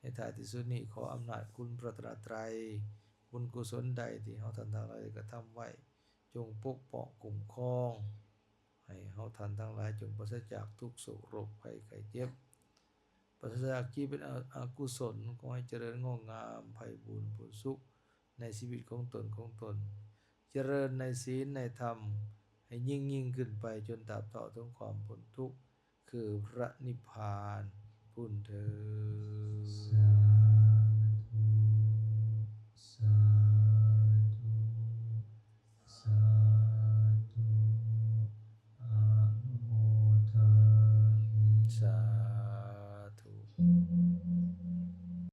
ໃນທ້າຍທີ່ສຸດນີ້ ຂໍອຳນາດຄຸນພະລັດຕະນະໄຕ, ບຸນກຸສົນໃດທີ່ເຮົາທ່ານທັງຫຼາຍໄດ້ກະທຳໄວ້, ຈົ່ງປົກປ້ອງຄຸ້ມຄອງ ໃຫ້ເຮົາທ່ານທັງຫຼາຍ ຈົ່ງປາສະຈາກທຸກໂສກໂລກໄພໄຂ້ເຈັບ, ປາສະຈາກທີ່ເປັນອະ ອະກຸສົນ. ຂໍໃຫ້ຈະເລີນງອກງາມ ໄພບູນຜົນສຸກໃນຊີວິດຂອງຕົນ ຂອງຕົນ, ຈະເລີນໃນສິນໃນທຳ ໃຫ້ຍິ່ງໆຂຶ້ນໄປ ຈົນຕາບເທົ່າເຖິງຄວາມພົ້ນທຸກ ຄືພະນິບພານພຸ້ນເທີ